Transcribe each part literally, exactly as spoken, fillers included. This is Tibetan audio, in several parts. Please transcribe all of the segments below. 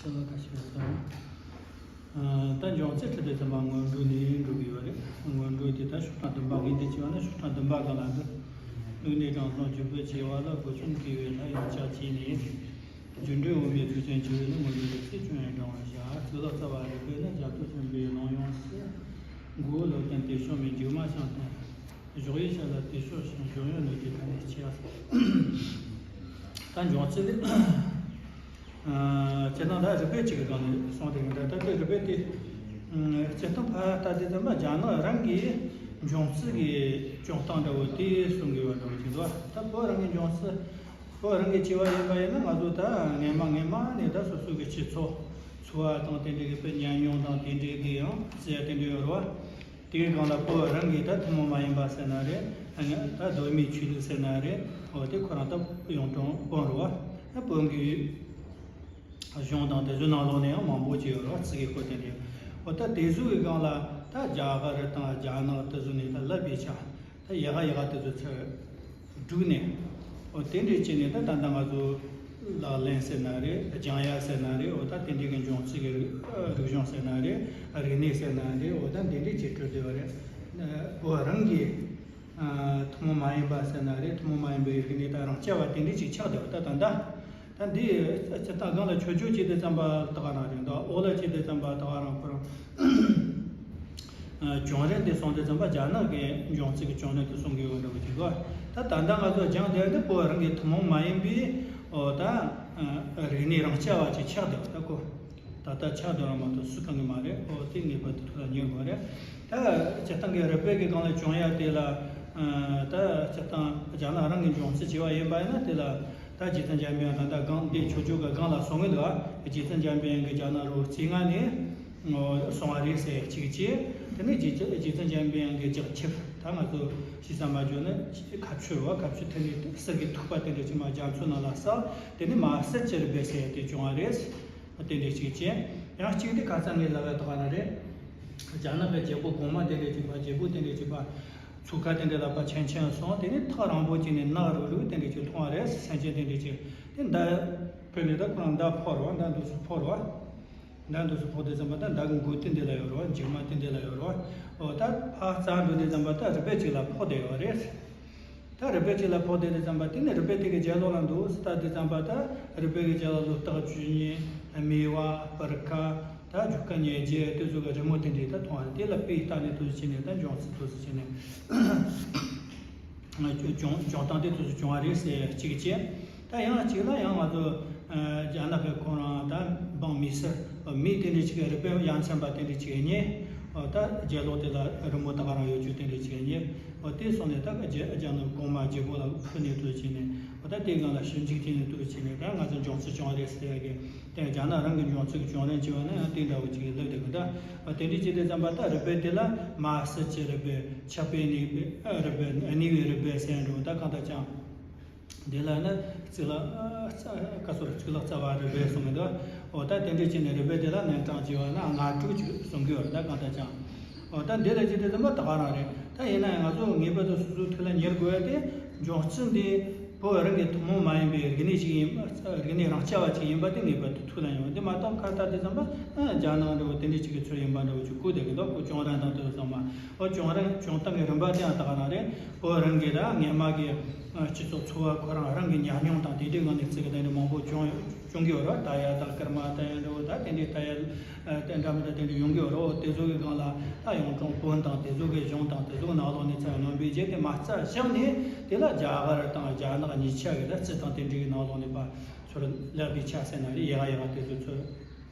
ད་ལྟ་ཞིག་ཡོད་ཙང་། ད་འབྱུང་རྩིས་ཁྲིད་དེ་ཙམ་པ་སྔོན་འགྲོ་ནས་འགྲོ་གི་ཡོད་རེད། སྔོན་འགྲོ་དེ་ད་ཤོག་གྲངས་བདུན་པ་གི་འདི་བྱས་པ་ན་ཤོག་གྲངས་བདུན་པ་གི་ལ་འདི། ལུགས་གནས་དྲང་སྲོང་བརྒྱུད་པའི་བྱེ་བ་ལ། དགུ་གསུམ་གྱི་བས་ལ་ཡང་བཅག་བྱས་ནས། རྒྱུ་འབྲས་དབུ་མའི་ཚུལ་ཅན་གྱི་བས་ལ། སྔོན་འགྲོ་རིགས་གཅིག་ཅུང་ཡང་བགྲང་བར་བྱ། གཙུག་ལག་རྩ་བ་རིག་པས་ན། རྒྱ་མཚོ་ཆེན་པོའི་ལུང་ཡོངས་སུ། མགོ་བོ་ལོག་ཀྱང་དེ་ཕྱོགས་མེད། མཇུག་མ་ཤང་དང་། གཞོགས་གཡས་ཕྱག་ལ་དེ་ཕྱོགས་ཤིང་། གཞོགས་གཡོན་ནུབ་ཀྱི་ཐ་སྙད་ཆེ་བ། ད་འབྱུང་རྩིས་ལས། སྤྱིར་བཏང་ད་རིག་པའི་གཅིག་གི་སྒང་ནས་གསུངས་ཏེ་ཡིན། ད་ལྟ་དེ་རིག་པའི་དེ། སྤྱིར་བཏང་ཕར་ལྟ་དུས་ཙམ་པ་རྒྱ་ནག་རང་གི་འབྱུང་རྩིས་ཀྱི་སྐྱོང་སྟངས་འདྲ་བོ་དེ་གསུང་གི་ཡོད་འདྲ་བོ་ཅིག་འདུག་ད་བོད་རང་གི་འབྱུང་རྩིས། བོད་རང་གི་བྱས་པ་ཡིན་པ་ཡིན་ན། ང་ཚོ་ད་སྔས་མ་སྔས་མ་ནས་ད་སོ་སོ་གི་སྤྱི་ཚོགས་འཚོ་བ་དང་དེ་འདྲའི་གི་དཔེ་ཉམས་མྱོང་དང་དེ་འདྲའི་གི་ཡང་ཟེར་ཡ་དེ་འདྲ་ཡོད་རེད་བ། དེའི་སྒང་ལ་བོད་རང་གི་ད་ཐུན་མོང་མ་ཡིན་པ་ཟེར་ན་རེད། ད་གདོད་མའི་ཆོས་ལུགས་ཟེར་ན་རེད། འོ་དེ་ཁོ་རང་ད་ཡོངས་གྲགས་དཔོན་རེད་བ། ད་བོད་ཀྱི་གཞུང་དང་དེ་ཚོའི་ནང་ལོགས་ནས་ཡང་མང་པོ་ཅིག་ཡོད་རེད་བ། རྩིས་ཀྱི་སྐོར་དེ་འདྲ། འོ་ད་དེ་ཚོའི་སྒང་ལ་ད་རྒྱ་གར་དང་རྒྱ་ནག་དེ་ཚོ་ནས་ད་བསླབ་པའི་ཆ། ད་ཡག་ག་ཡག་ག་དེ་ཚོ་ཚུར་བསྒྲུགས་ནས། འོ་དེ་འདྲས་བྱས་ནས་ད་ད་ལྟ་ང་ཚོ་ལག་ལེན་ཟེར་ན་རེད། སྦྱང་ཡ་ཟེར་ན་རེད། འོ་ད་དེ་འདྲས་ཀྱི་འབྱུང་རྩིས་ཀྱི་རིག་རིག་གཞུང་ཟེར་ན་རེད། རིག་གནས་ཟེར་ན་རེད། འོ་ད་དེ་འདྲས་ཅིག་གྲུབ་བསྡད་པ་རེད། བོད་རང་གི་ཐུན་མོང་མ་ཡིན་པ་ཟེར་ན་རེད། ཐུན་མོང་མ་ཡིན་པའི་རིག་གནས་ད་རང་རྐྱ་བ་དེ་འདྲས་ཅིག་ཆགས་བསྡད་པ། ད་ད་ལྟ་ད་འདི་སྤྱིར་བཏང་སྒང་ལ་ཆོས་ཕྱོགས་བྱས་དུས་ཙམ་པ་ད་ག་རང་རེད། འོག་ལ་བྱས་དུས་ཙམ་པ་ད་ག་རང་ཁོ་རང་། བྱུང་རིམ་དེ་སོང་དུས་ཙམ་པ་རྒྱ་ནག་གི་འབྱུང་རྩིས་ཀྱི་བྱུང་རིམ་དེ་གསུང་གི་ཡོད་འདྲ་བོ་ཅིག་གོ། ད་ད་ལྟ་ང་ཚོ་སྦྱང་བསྡད་འདི་བོད་རང་གི་ཐུན་མོང་མ་ཡིན་པའི། འོ་ད་རིག་གནས་རང་རྐྱ་བ་ཅིག་ཆགས་བསྡད་པ་ད་གོ། ད་ལྟ་ཆགས་བསྡད་རང་མ་གཏོགས་སུ་གང་གི་མ་རེད། འོ་དེ་ངེས་པར་དུ་ཐུགས་ལ་ཉར་དགོས་རེད། ད་སྤྱིར་བཏང་གི་རིག་པའི་གི་སྒང་ལ་བྱུང་ཡ་དེ་ལ། ད་སྤྱིར་བཏང་རྒྱ་ནག་རང་གི་འབྱུང་རྩིས་བྱས་པ་ཡིན་པ་ཡིན་ན་དེ་ལ། ད་རྗེ་བཙུན་འཇམ་དཔལ་དབྱངས་ད་ལྟ་སྒང་འདི་ཆོས་ཕྱོགས་ཀྱི་སྒང་ལ་གསུང་གི་འདུག་ཨ། རྗེ་བཙུན་འཇམ་དཔལ་དབྱངས་ཀྱིས་རྒྱ་ནག་རུ་རྩིས་ལྔ་ནས་གསུང་བ་རེད་ཟེར་གཅིག་བྱས། དེ་ནས་རྗེ་རྗེ་བཙུན་འཇམ་དཔལ་དབྱངས་ཀྱི་ལྗགས་ཁྱེར། ད་ང་ཚོ་ཤེས་ས་མ་བྱོས་ན་ཁ་ཆུ་རེད་བ། ཁ་ཆུ་དེ་ནས་གསེར་གྱི་ཐུག་པ་དེ་འདྲ་ཅིག་མར་རྒྱ་མཚོ་ནང་ལ་བསགས། དེ་ནས་མར་གསེར་གྱི་རིལ་བུ་ཟེར་དེ་བྱུང་བ་རེད། དེ་འདྲ་ཅིག་བྱས། ཡང་གཅིག་དེ་ཁ་སང་ངས་ལབ་པ་དེ་ག་རང་རེད། རྒྱ་ནག་གི་རྒྱལ་པོ་གོང་མ་དེ་འདྲ་ཅིག་པ། རྒྱལ་པོ་དེ་འདྲ་ཅིག་པ། ཚུགས་ཁ་དེ་འདྲ་ལ་ཕར་ཆེན་ཆེན་སོང་། དེ་ནས་ཐག་རིང་པོ་ཅིག་ནས་ནག་རུག་རུག་དེ་འདྲ་ཅིག་མཐོང་བ་རེད། སེམས་ཅན་དེ་འདྲ་ཅིག་དེ་མདའ་ཕུད་ནས་ད་ཁོ་རང་མདའ་ཕོག་རེད་བ། མདའ་འདུག་སེ་ཕོག་རེད་བ། མདའ་འདུག་སེ་ཕོག་དུས་ཙམ་པ་ད་མདའ་གི་མགོ་དེ་འདྲ་ལ་ཡོད་རེད་བ། མཇུག་མ་དེ་འདྲ་ལ་ཡོད་རེད་བ། འོ་ད་ཕར་རྩ་འགྲོ་དུས་ཙམ་པ་ད་རུས་སྦལ་ཅིག་ལ་ཕོག་བསྡད་ཡོད་རེད། ད་རུས་སྦལ་ཅིག་ལ་ཕོག་བསྡད་དུས་ཙམ་པ་དེ་ནས་རུས་སྦལ་དེ་གི་རྒྱབ་ལོགས་ལ་འདུག་སེ་ལྟ་དུས་ཙམ་པ་ད་རུས་སྦལ་གི་རྒྱབ་ལོགས་ལ་སྟག་བཅུ་གཉིས། སྨེ་བ། སྤུར་ཁ། ད་རྒྱུག་ཁ་ཉལ་རྒྱུ་དེ་ཚོ་གི་རི་མོ་དེ་འདྲ་ད་མཐོང་བ་རེད། དེ་ལ་དཔེ་ལྟ་ནས་དེ་ཚོ་བྱས་ནས་ད་འབྱུང་རྩིས་དེ་ཚོ་བྱས་ནས་བྱུང་བྱུང་སྟངས་དེ་དེ་ཚོ་བྱུང་བ་རེད་ཟེར་གཅིག་བྱས། ད་ཡང་གཅིག་ལ་ཡང་ང་ཚོ་རྒྱ་ནག་གི་ཁོ་རང་ད་འབངས་མི་སེར་མི་དེ་འདྲ་ཅིག་གི་རུས་སྦལ་ཡ་མཚན་པ་དེ་འདྲ་ཅིག་རྙེད། ད་རྒྱབ་ལོགས་དེ་ལ་རི་མོ་ད་ག་རང་ཡོད་རྒྱུ་དེ་འདྲ་ཅིག་རྙེད། འོ་དེ་སོང་ནས་ད་རྒྱ་རྒྱ་ནག་གོང་མ་རྒྱལ་པོ་ལ་ཕུལ་ནས་དེ་ཚོ་བྱས་ནས། འོ་ད་དེའི་སྒང་ལ་ཞིབ་འཇུག་བྱས་ནས་དེ་ཚོ་བྱས་ནས་ད་ང་ཚོ་འབྱུང་རྩིས་བྱུང་བ་རེད་ཟེར་ཡ་གི། དེ་རྒྱ་ནག་རང་གི་འབྱུང་རྩིས་ཀྱི་བྱུང་རིམ་བྱས་པ་ན་ཡང་དེ་འདྲ་བོ་ཅིག་ལབ་བསྡད་ཀྱི་འདུག་འོ་དེ་འདྲ་བྱས་དུས་ཙམ་པ་ད་རུས་སྦལ་དེ་ལ་མར་གསེར་གྱི་རུས་སྦལ། ཆག་པའི་ནུས་པའི་རུས་སྦལ། ནུས་པའི་རུས་སྦལ་ཟེར་འགྲོ། ད་གང་ལྟར་ཀྱང་དེ་ལ་ནི་གཙུག་ལག་རྩ་ག་སོ་རེད། གཙུག་ལག་རྩ་བ་རུས་སྦལ་གསུང་གི་འདུག་འོ་ད་དེ་འདྲ་བྱས་ནས་རུས་སྦལ་དེ་ལ་ནན་ཀྲང་བྱས་པ་ན་ལྔ་དྲུག་ཅིག་གསུང་གི་ཡོད་རེད། ད་གང་ལྟར་ཀྱང་། འོ་ད་འདི་ལ་ཅི་སྟེ་ཙམ་པ་ད་ག་རང་རེད། ད་ཡིན་ན་ཡང་ང་ཚོ་ངེས་པར་དུ་སོ་སོའི་ཐུགས་ལ་ཉར་དགོས་ཡ་དེ། འབྱུང་རྩིས་འདི་བོད་རང་གི་ཐུན་མོང་མ་ཡིན་པའི་རིག་གནས་ཤིག་ཡིན་པ། རིག་གནས་རང་རྐྱ་བ་ཅིག་ཡིན་པ་དེ་ངེས་པར་དུ་ཐུགས་ལ་ཉར་དགོས། འདི་མ་གཏོགས་ཁ་ལྟ་དུས་ཙམ་པ་རྒྱ་ནག་འདྲ་བོ་དེ་འདྲ་ཅིག་གི་ཚུལ་ཡིན་པ་འདྲ་བོ་ཅིག་གོ་བསྡད་ཀྱི་འདུག་ཁོ་བྱུང་རིམ་དང་དེ་ཚོ་ཚང་མ། འོ་བྱུང་རིམ་བྱུང་སྟངས་ཀྱི་རིམ་པ་དེ་ཡང་ད་ག་རང་རེད། བོད་རང་གི་ད་སྔས་མ་གི་སྤྱི་ཚོགས་འཚོ་བ་ཁོ་རང་རང་གི་ཉམས་མྱོང་དང་དེ་འདྲའི་ངང་ནས་བརྩི་གི་དེ་འདྲ་མང་པོ་བྱུང་བྱུང་གི་ཡོད་རེད། ད་ཡ་ད་སྐར་མ་ད་ཡ་འདྲ་བོ་ད་དེ་འདྲའི་ད་ཡ། ཨ་དེ་འདྲ་མི་འདྲ་དེ་འདྲ་ཡོང་གི་ཡོད་རེད། དེ་ཚོ་གི་སྒང་ལ་ད་ཡོངས་གྲགས་བོན་དང་དེ་ཚོ་གི་གཞུང་དང་དེ་ཚོ་གི་ནང་ལོགས་ནས་ཚུར་སྣོན་པ་བྱས་ཏེ་མར་རྩ་བཞག་ནས། དེ་ལ་རྒྱ་གར་དང་རྒྱ་ནག་གཉིས་ཆ་གི་ད་རྩིས་དང་དེ་འདྲའི་གི་ནང་ལོགས་ནས་ཕར་ཚུར་བསླབ་པའི་ཆ་ཟེར་ན་རེད། ཡག་ཡག་དེ་ཚོ་ཚུར་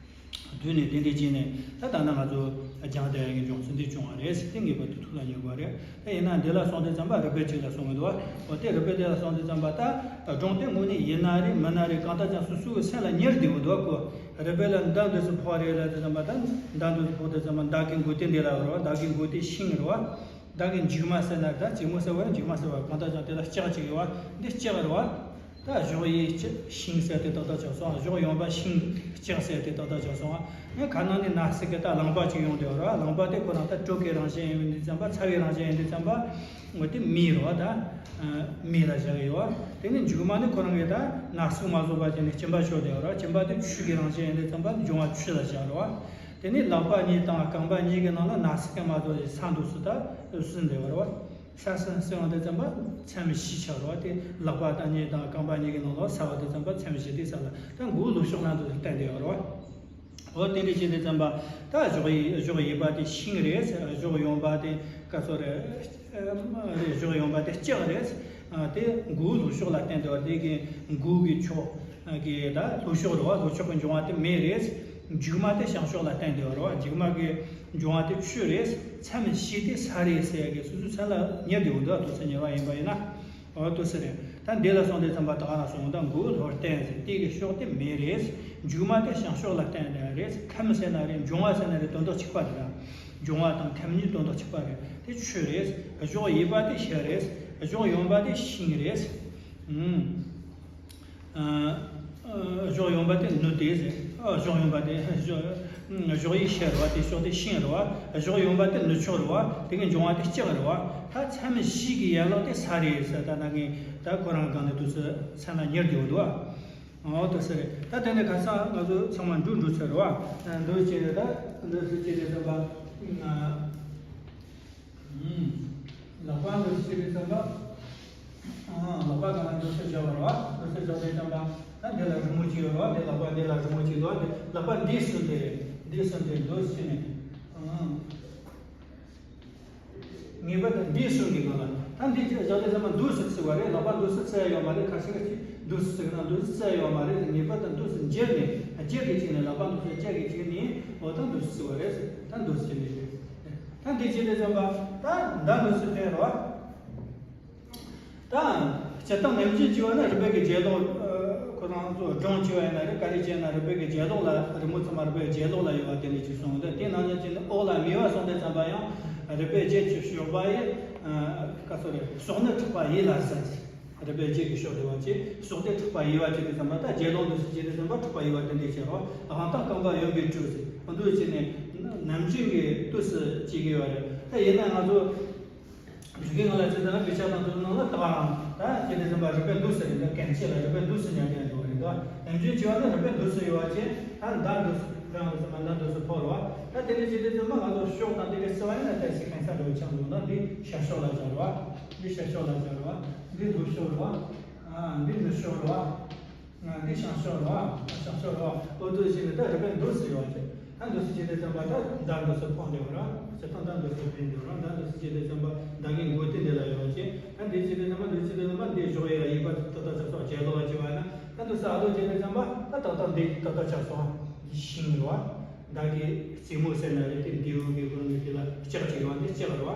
བསྡུས་ནས་དེ་འདྲ་བྱས་ནས་ད་ད་ནང་ང་ཚོ་སྦྱངས་བསྡད་ཡག་གི་འབྱུང་རྩིས་འདི་བྱུང་བ་རེད་ཟེར་ཏེ་ངེས་པར་དུ་ཐུགས་ལ་ཉར་དགོས་རེད། ད་ཡིན་ན་འདི་ལ་སོང་དུས་ཙམ་པ་རུས་སྦལ་ཅིག་ལ་སོང་གི་འདུག་བ། འོ་དེ་རུས་སྦལ་དེ་ལ་སོང་དུས་ཙམ་པ་ད་སྒྲུང་དེ་དངོས་གནས་ཡིན་ན་རེད་མིན་ན་རེད། གང་ལྟར་ཀྱང་སོ་སོའི་སེམས་ལ་ཉར་བསྡད་ཡོད་འདུག་བ། ཁོ་རུས་སྦལ་ལ་མདའ་འདུག་སེ་ཕོག་རེད་ལབ་དུས་ཙམ་པ། ད་མདའ་འདུག་སེ་ཕོག་དུས་ཙམ་པ་མདའ་གི་མགོ་དེ་འདི་ལ་ཡོད་རེད་བ། མདའ་གི་མགོ་དེ་ཤིང་རེད་བ། མདའ་གི་མཇུག་མ་ཟེར་ན་ད་གཅིག་མོ་ཟེར་བ་རེད། མཇུག་མ་ཟེར་བ་གང་ལྟར་ཀྱང་དེ་ལ་ལྕགས་ཅིག་ཡོད་བ། འདི་ལྕགས་རེད་བ། ད་གཞོགས་གཡས་ལྕགས་ཤིང་ཟེར་དེ་ཏག་ཏག་ཆགས་སོང་། གཞོགས་གཡོན་པ་ཤིང་ལྕགས་ཟེར་དེ་ཏག་ཏག་ཆགས་སོང་། ཨ་ཁ་ནང་ནས་ན་ཟུག་གི་ད་རླངས་པ་ཅིག་ཡོང་བསྡད་ཡོད་རེད་བ། རླངས་པ་དེ་ཁོ་རང་ད་དྲོད་ཀྱི་རང་བཞིན་ཡིན་དུས་ཙམ་པ། ཚ་བའི་རང་བཞིན་ཡིན་དུས་ཙམ་པ། འོ་དེ་མེ་རེད་བ། ད་མེ་ལ་བཞག་གི་ཡོད་བ། དེ་ནས་མཇུག་མ་ནི་ཁོ་རང་གི་ད་ན་ཟུག་མ་བཟོད་པ་བྱས་ནས་གཅིན་པ་ཤོར་བསྡད་ཡོད་རེད་བ། གཅིན་པ་དེ་ཆུ་གི་རང་བཞིན་ཡིན་དུས་ཙམ་པ་འབྱུང་བ་ཆུ་ལ་བཞག་རེད་བ། དེ་ནས་ལག་པ་གཉིས་དང་རྐང་པ་གཉིས་ཀྱི་ནང་ལ་ན་ཟུག་གིས་མ་བཟོད་ཅིག་ས་འདུག་སེ་ད་བསྲིངས་བསྡད་ཡོད་རེད་བ། ས་བསྲིངས་བསྲིངས་ཡོང་དུས་ཙམ་པ་མཚམས་བཞི་ཆགས་རེད་བ། དེ་ལག་པ་དང་གཉིས་དང་རྐང་པ་གཉིས་ཀྱི་ནང་ལ་ས་བ་དུས་ཙམ་པ་མཚམས་བཞི་དེ་ས་ལ་ད་མགོ་ལུག་ཤོག་ལ་འདུག་སེ་བསྟན་བསྡད་ཡོད་རེད་བ། འོ་དེ་འདྲ་བྱས་དུས་ཙམ་པ་ད་གཞོགས་གཡས་གཞོགས་གཡས་པ་དེ་ཤིང་རེད། གཞོགས་གཡོན་པ་དེ་ག་ཚོད་རེད། ཨ་རེད། གཞོགས་གཡོན་པ་དེ་ལྕགས་རེད། ཨ་དེ་མགོ་ལུག་ཤོག་ལ་བསྟན་བསྡད་ཡོད་རེད། དེ་གི་མགོ་གི་ཕྱོགས་ཀྱི་ད་ལུག་ཤོག་རེད་བ། ལུག་ཤོག་གི་འབྱུང་བ་དེ་མེ་རེད། མཇུག་མ་དེ་བྱང་ཕྱོགས་ལ་བསྟན་བསྡད་ཡོད་རེད་བ། མཇུག་མ་གི་འབྱུང་བ་དེ་ཆུ་རེད། མཚམས་བཞི་དེ་ས་རེད་ཟེར་ཡ་གི་སོ་སོའི་སེམས་ལ་ཉར་བསྡད་ཡོད་འདུག་ཏོག་ཙམ་ཉར་བ་ཡིན་པ་ཡིན་ན། འོ་ཏོག་ཙམ་རེད། ད་འདི་ལ་སོང་དུས་ཙམ་པ་ད་ག་རང་སོང་། ད་མགོ་ལྷོར་བསྟན་ཟེར། དེ་གི་ཕྱོགས་དེ་མེ་རེད། མཇུག་མ་དེ་བྱང་ཕྱོགས་ལ་བསྟན་ཡོད་རེད། ཁམས་ཟེར་ན་རེད། འབྱུང་བ་ཟེར་ན་རེད། དོན་དག་གཅིག་པ་རེད། འབྱུང་བ་དང་ཁམས་གཉིས་དོན་དག་གཅིག་པ་རེད། དེ་ཆུ་རེད། གཞོགས་གཡས་པ་དེ་ཤེལ་རེད། གཞོགས་གཡོན་པ་དེ་ཤིང་རེད། ཨུམ། ཨ་ཨ་གཞོགས་གཡོན་པ་དེ་ནུ་དེ་ཟེར། ཨ་གཞོགས་གཡོན་པ་དེ་གཞོགས་གཞོགས་གཡས་ཤེལ་རེད་བ། དེ་ཕྱོགས་དེ་ཤིང་རེད་བ། གཞོགས་གཡོན་པ་དེ་ནུ་ཕྱོགས་རེད་བ། དེ་གི་འབྱུང་བ་དེ་ལྕགས་རེད་བ། ད་མཚམས་བཞི་གི་ཡན་ལག་དེ་ས་རེད་ཟེར། ད་ན་གིན་ད་ཁོ་རང་སྒང་ནས་དུས་སུ་མཚན་ལ་ཉེར་བསྡད་འདུག་བ། འོ་ཏོག་ཙམ་རེད། ད་དེ་ནས་ཁ་སང་ང་ཚོ་ཚང་མ་འགྲོ་འགྲོ་ཚར་རེད་བ། འགྲོ་བྱས་ནས་ད་འགྲོ་ཚུལ་བྱས་ནས་ད་བ། ལག་པ་འདུག་སེ་བྱེད་དུས་ཙམ་པ། ལག་པ་གང་ལ་འདུག་སེ་བཞག་པ་རེད་བ། འདུག་སེ་བཞག་དུས་ཙམ་པ། ད་འདི་ལ་རི་མོ་གཅིག་ཡོད་རེད་བ། འདི་ལག་པ་འདི་ལ་རི་མོ་གཅིག་འདུག་བ། འདི་ལག་པ་འདི་གསུམ་དེ་རེད། འདི་གསུམ་དེ་འདུག་སེ་བྱས་ནས། ངེས་པར་དུ་འདི་གསུམ་གྱི་ནང་ལ། ད་འདི་བཞག་དུས་ཙམ་པ་འདུག་སེ་བརྩི་བ་རེད། ལག་པ་འདུག་སེ་བརྩི་ཡ་ཡོད་མ་རེད། ཁ་ཤས་ཀྱིས་འདུག་སེ་བརྩི་གི་ན་འདུག་སེ་བརྩི་ཡ་ཡོད་མ་རེད། ངེས་པར་དུ་འདུག་སེ་འཇལ་ནས། འཇལ་གྱི་བྱས་ནས། ལག་པ་འདུག་སེ་འཇལ་གྱི་བྱས་ནས། འོ་ད་འདུག་སེ་བརྩི་བ་རེད། ད་འདུག་སེ་བྱས་ནས་རེད། ད་འདི་བྱེད་དུས་ཙམ་པ། ད་མདའ་འདུག་སེ་འཕེན་རོགས། ད་སྤྱིར་བཏང་ནམ་རྒྱུན་བྱས་པ་ན་རུས་སྦལ་གྱི་ལྗགས་ལོགས། ཁོ་རང་ཚོ་སྒྲུང་བྱས་པ་ཡིན་ན་རེད། ག་རེ་བྱས་ན་རུས་སྦལ་གྱི་ལྗགས་ལོགས་ལ། རི་མོ་ཚང་མ་རུས་སྦལ་གྱི་ལྗགས་ལོགས་ལ་ཡོད་པ་དེ་འདྲ་ཅིག་གསུངས། ད་དེ་ནང་ལ་བྱས་ན་འོག་ལ་མེ་བ་སོང་དུས་ཙམ་པ་ཡང་རུས་སྦལ་ལྗགས་ཀྱི་ཞོགས་པ་ཡི། ཨ་ག་ཚོད་རེད། སྲོག་ནི་ཕྲག་པ་ཡི་ལ་ཟེར། རུས་སྦལ་ལྗགས་ཀྱི་ཕྱོགས་དེ་བ་ཅིག་སྲོག་དེ་ཕྲག་པ་ཡི་བ་ཅིག་དུས་ཙམ་པ། ད་ལྗགས་ལོགས་འདུག་སེ་བྱེད་དུས་ཙམ་པ་ཕྲག་པ་ཡི་བ་དེ་འདྲ་བྱེད་རོགས། ཨ་ཧང་ཏང་རྐང་པ་གཡོན་པས་བཀྲུས་ཟེར། འདུག་སེ་བྱས་ནས་ནམ་རྒྱུན་གྱི་དུས་སུ་བྱེད་ཀྱི་ཡོད་རེད། ད་ཡིན་ན་ང་ཚོ་ཞུ་གི་ང་ལ་བྱེད་དུས་ན་དཔེ་ཆ་དང་དེ་ཚོ་ནང་ལ་ད་ག་རང་ད་བྱེད་དུས་ཙམ་པ་རུས་སྦལ་འདུག་སེ་རེད། ད་གན་ཆེ་ལ་རུས་སྦལ་འདུག་སེ་ཉར་གྱི་འདུག་རེད། ད་ནམ་རྒྱུན་བྱས་པ་ན་རུས་སྦལ་འདུག་སེ་ཡོད་པ་ཅིག་ད་མདའ་འདུག་སེ་འཕེན་དུས་ཙམ་པ། མདའ་འདུག་སེ་འཕུར་རོགས། ད་དེ་འདྲ་བྱེད་དུས་ཙམ་པ་ང་ཚོ་ཕྱོགས་དང་དེ་འདྲ་བརྩི་བ་ཡིན་ན། ད་ཅིག་གན་ས་འགྲོ་ཆགས་འདུག་ན་འདི་ཤར་ཕྱོགས་ལ་བཞག་རོགས། འདི་ཤར་ཕྱོགས་ལ་བཞག་རོགས། འདི་ལྷོ་ཕྱོགས་རོགས། ཨ་འདི་ནུབ་ཕྱོགས་རོགས། ང་འདི་བྱང་ཕྱོགས་རེད་བ། བྱང་ཕྱོགས་རེད་བ། འོ་འདུག་སེ་བྱས་ནས་ད་རུས་སྦལ་འདུག་སེ་ཡོད་པ་ཅིག་ད་འདུག་སེ་བྱེད་དུས་ཙམ་པ་ད་མདའ་འདུག་སེ་འཕུར་བསྡད་པ་རེད། སྤྱིར་བཏང་མདའ་འདུག་སེ་འཕེན་བསྡད་པ་རེད། མདའ་འདུག་སེ་བྱེད་དུས་ཙམ་པ་མདའ་གི་མགོ་དེ་འདི་ལ་ཡོད་པ་ཅིག་ད་འདི་བྱེད་དུས་ཙམ་པ། འདི་བྱེད་དུས་ཙམ་པ་འདི་གཞོགས་གཡས་ལ་གཡས་པ་ཏག་ཏག་ཆགས་སོང་། ལྗགས་ལོགས་ལ་བྱས་པ་ཡིན་ན། ད་འདུག་སེ་ཨ་ལོ་བྱེད་དུས་ཙམ་པ་ད་ཏག་ཏག་འདི་ཏག་ཏག་ཆགས་སོང་། འདི་ཤིང་རེད་བ། མདའ་གི་རྩེ་མོ་ཟེར་ན་རེད། དེ་མདེའུ་གི་སྒང་ནས་དེ་ལ་ལྕགས་ཅིག་ཡོད་པ་འདི་ལྕགས་རེད་བ།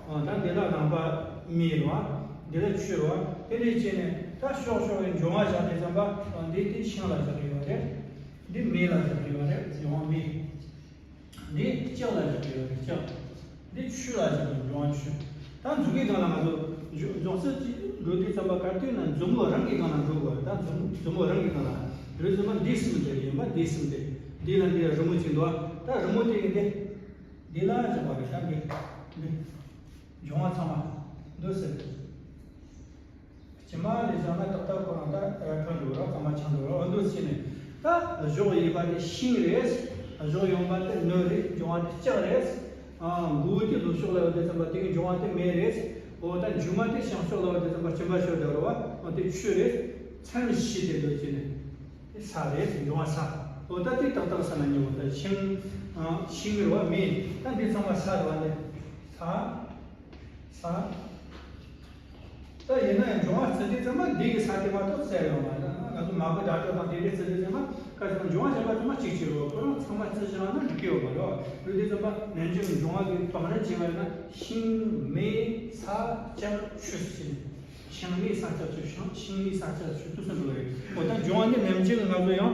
ཨ་ད་འདི་ལ་རླངས་པ་མེ་རེད་བ། འདི་ལ་ཆུ་རེད་བ། དེ་འདྲ་བྱས་ནས་ད་ཕྱོགས་ཕྱོགས་ཀྱི་འབྱུང་བ་བཞག་དུས་ཙམ་པ། ཨ་འདི་དེ་ཤིང་ལ་བཞག་གི་ཡོད་རེད། འདི་མེ་ལ་བཞག་གི་ཡོད་རེད། འབྱུང་བ་མེ། འདི་ལྕགས་ལ་བཞག་གི་ཡོད་རེད། ལྕགས། འདི་ཆུ་ལ་བཞག་གི་ཡོད། འབྱུང་བ་ཆུ། ད་མཛུབ་གུའི་སྒང་ལ་ང་ཚོ་འཇོག་འཇོག་ཚུལ་གྱིས་འགྲོ་དུས་ཙམ་པ། ག་དུས་ན་མཛུབ་མོ་རང་གི་སྒང་ལ་འགྲོ་དགོས། ད་མཛུབ་མཛུབ་མོ་རང་གི་སྒང་ལ་འགྲོ་དུས་ཙམ་པ་འདི་གསུམ་དེ་རེད། ཡིན་པ་འདི་གསུམ་དེ། འདི་ལ་འདི་རི་མོ་གཅིག་འདུག་ད་རི་མོ་དེ་གི་འདི་འདི་ལ་བཞག་པ་རེད། ད་འདི་འདི་འབྱུང་བ་ཚང་མ་འདུག་སེ། ཕྱི་མ་ལ་བཞག་ན་ཏག་ཏག་ཁོ་རང་ད་ཡར་ཐོན་འགྲོ་ར། ཚང་མ་ཆགས་འགྲོ་ར། འོ་འདུག་སེ་བྱས་ནས། ད་གཞོགས་གཡས་པ་དེ་ཤིང་རེད། གཞོགས་གཡོན་པ་དེ་ནུ་རེད། འབྱུང་བ་དེ་ལྕགས་རེད། ཨ་མགོ་བོ་དེ་ལྷོ་ཕྱོགས་ལ་ཡོད་དུས་ཙམ་པ་དེ་གི་འབྱུང་བ་དེ་མེ་རེད། འོ་ད་མཇུག་མ་དེ་བྱང་ཕྱོགས་ལ་ཡོད་དུས་ཙམ་པ་གཅིན་པ་ཤོར་བསྡད་རེད་བ། འོ་དེ་ཆུ་རེད། མཚམས་བཞི་དེ་འདུག་སེ་བྱས་ནས་དེ་ས་རེད། འབྱུང་བ་ས། འོ་ད་དེ་ཏག་ཏག་ས་ན་ཉེ་བོ། ད་ཤིང་ཨ་ཤིང་རེད་བ། མེ། ད་འདི་ཚང་མ་ས་རེད་བ། འདི་ས། ས། ད་ཡིན་ན་ཡང་འབྱུང་བ་བརྩི་དུས་ཙམ་པ་འདི་གི་ས་དེ་མ་གཏོགས་བཙལ་ཡོད་མ་རེད། ང་ཚོ་མ་བུ་དགྲ་གྲོགས་དང་དེ་འདྲས་བརྩི་དུས་ཙམ་པ། ག་ཚོད་འབྱུང་བ་གཞན་པ་ཚང་མ་གཅིག་གཅིག་རེད། ཁོ་རང་ཚང་མ་བརྩི་བཞག་ན་འགྲིག་གི་ཡོད་མ་རེད། རེད་དུས་ཙམ་པ་ནན་ཅིང་འབྱུང་བ་གི་དོགས་གནད་བྱས་པ་ཡིན་ན། ཤིང་མེ་ས་ལྕགས་ཆུ་ཟེར་ནས། ཤིང་མེ་ས་ལྕགས་ཆུ། ཤིང་ཤིང་མེ་ས་ལྕགས་ཆུ་དུས་སུ་འགྲོ་རེད། འོ་ད་འབྱུང་བ་ནི་ནན་ཅིང་ང་ཚོ་ཡང་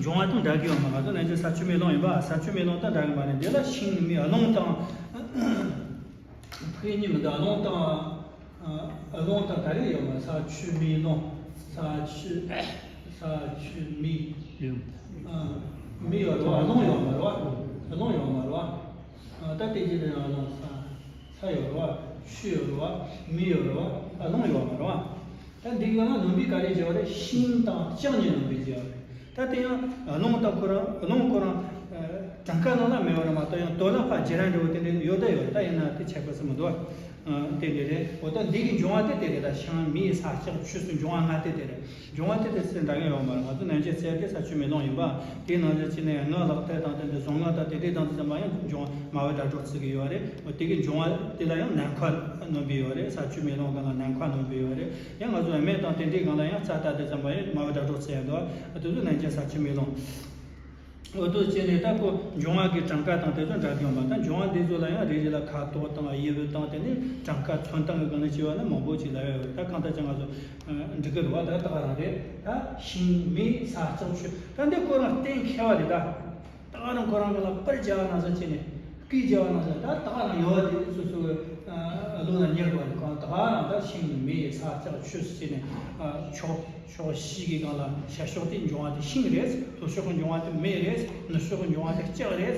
འབྱུང་བ་དང་འདྲ་གི་ཡོད་མ། ང་ཚོ་ནན་ཅིང་ས་ཆུ་མེ་རླུང་ཡིན་པ། ས་ཆུ་མེ་རླུང་དང་འདྲ་གི་མ་རེད། འདི་ལ་ཤིང་མེ་རླུང་དང་། ཕུགས་གཉིས་མི་འདུག་རླུང་དང་། ཨ་རླུང་དང་ད་རེས་ཡོད་མ། ས་ཆུ་མེ་རླུང་། ས་ཆུ། ས་ཆུ་མེ། ཨ། མེ་ཡོད་རེད་བ། རླུང་ཡོད་མ་རེད་བ། རླུང་ཡོད་མ་རེད་བ། ཨ། ད་དེ་རྗེས་ལ་ཡང་རླུང་། ས། ས་ཡོད་རེད་བ། ཆུ་ཡོད་རེད་བ། མེ་ཡོད་རེད་བ། ཨ། རླུང་ཡོད་མ་རེད་བ། ད་འདི་གི་ནང་ལ་ནོན་པའི་ག་རེ་བྱེད་པ་རེད། ཤིང་དང་ལྕགས་གཉིས་ནོན་པའི་བྱེད་པ་རེད། ད་དེ་ཡང་རླུང་དང་ཁོ་རང་། རླུང་ཁོ་རང་། ཨ། གྲངས་ཀ་ནང་ལ་མེད་པ་རེད་མ་གཏོགས། ཡང་དོན་ལ་ཕར་བརྗེ་རན་འདྲ་བོ་དེ་འདྲ་ཡོད་ད་ཡོད། ད་ཡིན་ན་དེ་ཁྱད་པར་ཟེར་མི་འདུག་ཨ། དེ་འདྲ་རེད། འོ། ད་འདི་གི་འབྱུང་བ་དེ་དེ་རེད། ད་ཤིང་མེ་ས་ལྕགས་ཆུ་ཟེར་འབྱུང་བ་ལྔ་དེ་དེ་རེད། འབྱུང་བ་དེ་དེ་ཚོ་འདྲ་མཉམ་ཡོད་མ་རེད། ང་ཚོ་ནན་ཅན་ཟེར་དེ་ས་ཆུ་མེ་རླུང་ཡིན་པ། དེའི་ནང་ལ་ཕྱིན་ནས་ཡང་ངག་ལག་མཐིལ་དང་དེ་འདྲ་གཟུངས་སྔགས་དང་དེ་འདྲའི་དང་དེ་ཚང་མ་ཡང་འབྱུང་བ་སྨྲ་བའི་སྒྲ་སྒྲོགས་ཚིག་གི་ཡོད་རེད། འོ། དེ་གི་འབྱུང་བ་དེ་ལ་ཡང་ནམ་མཁའ་ནོན་པའི་ཡོད་རེད། ས་ཆུ་མེ་རླུང་སྒང་ལ་ནམ་མཁའ་ནོན་པའི་ཡོད་རེད། ཡང་ང་ཚོ་སྨན་དང་དེ་འདྲའི་སྒང་ལ་ཡང་རྩ་ལྟ་དེ་ཚང་མ་ཡང་སྨྲ་བའི་སྒྲ་སྒྲོགས་ཚིག་ཡང་འདུག་ཨ། དེ་ཚོ་ནན་ཅན་ས་ཆུ་མེ་རླུང་། འོ། དེ་བྱས་ནས་ད་ཁོ་འབྱུང་བ་གི་གྲངས་ཀ་དང་དེ་ཚོ་འདྲ་གི་ཡོང་པ། ད་འབྱུང་བ་འདི་ཚོ་ལ་ཡང་རེ་རེ་ལ་ཁ་དོག་དང་དབྱིབས་དང་དེ་ནས་གྲངས་ཀ་ཚོན་སྟངས་ཀྱི་སྒང་ནས་བྱས་པ་ན་མང་པོ་ཅིག་ལབ་ཡོད་རེད། ད་གང་ལྟར་ཀྱང་ང་ཚོ་འགྲིག་གི་རེད་བ། ད་ད་ག་རང་རེད། ད་ཤིང་མེ་ས་ལྕགས་ཆུ། ད་འདི་ཁོ་རང་གཏན་འཁེལ་བ་རེད། ད་ད་ག་རང་ཁོ་རང་གི་ལ་པར་བརྒྱབ་པ་ན་ཟེར་བྱས་ནས། སྐད་རྒྱབ་པ་ན་ཟེར། ད་ད་ག་རང་ཡོད་པ་དེ་སོ་སོའི་བློ་ལ་ཉར་དགོས་རེད། གང་ད་ག་རང་ད་ཤིང་མེ་ས་ལྕགས་ཆུ་ཟེར་བྱས་ནས། ཕྱོགས་ཕྱོགས་བཞི་གི་སྒང་ལ་ཤར་ཕྱོགས་དེ་འབྱུང་བ་དེ་ཤིང་རེད། ལྷོ་ཕྱོགས་ཀྱི་འབྱུང་བ་དེ་མེ་རེད། ནུབ་ཕྱོགས་ཀྱི་འབྱུང་བ་དེ་ལྕགས་རེད།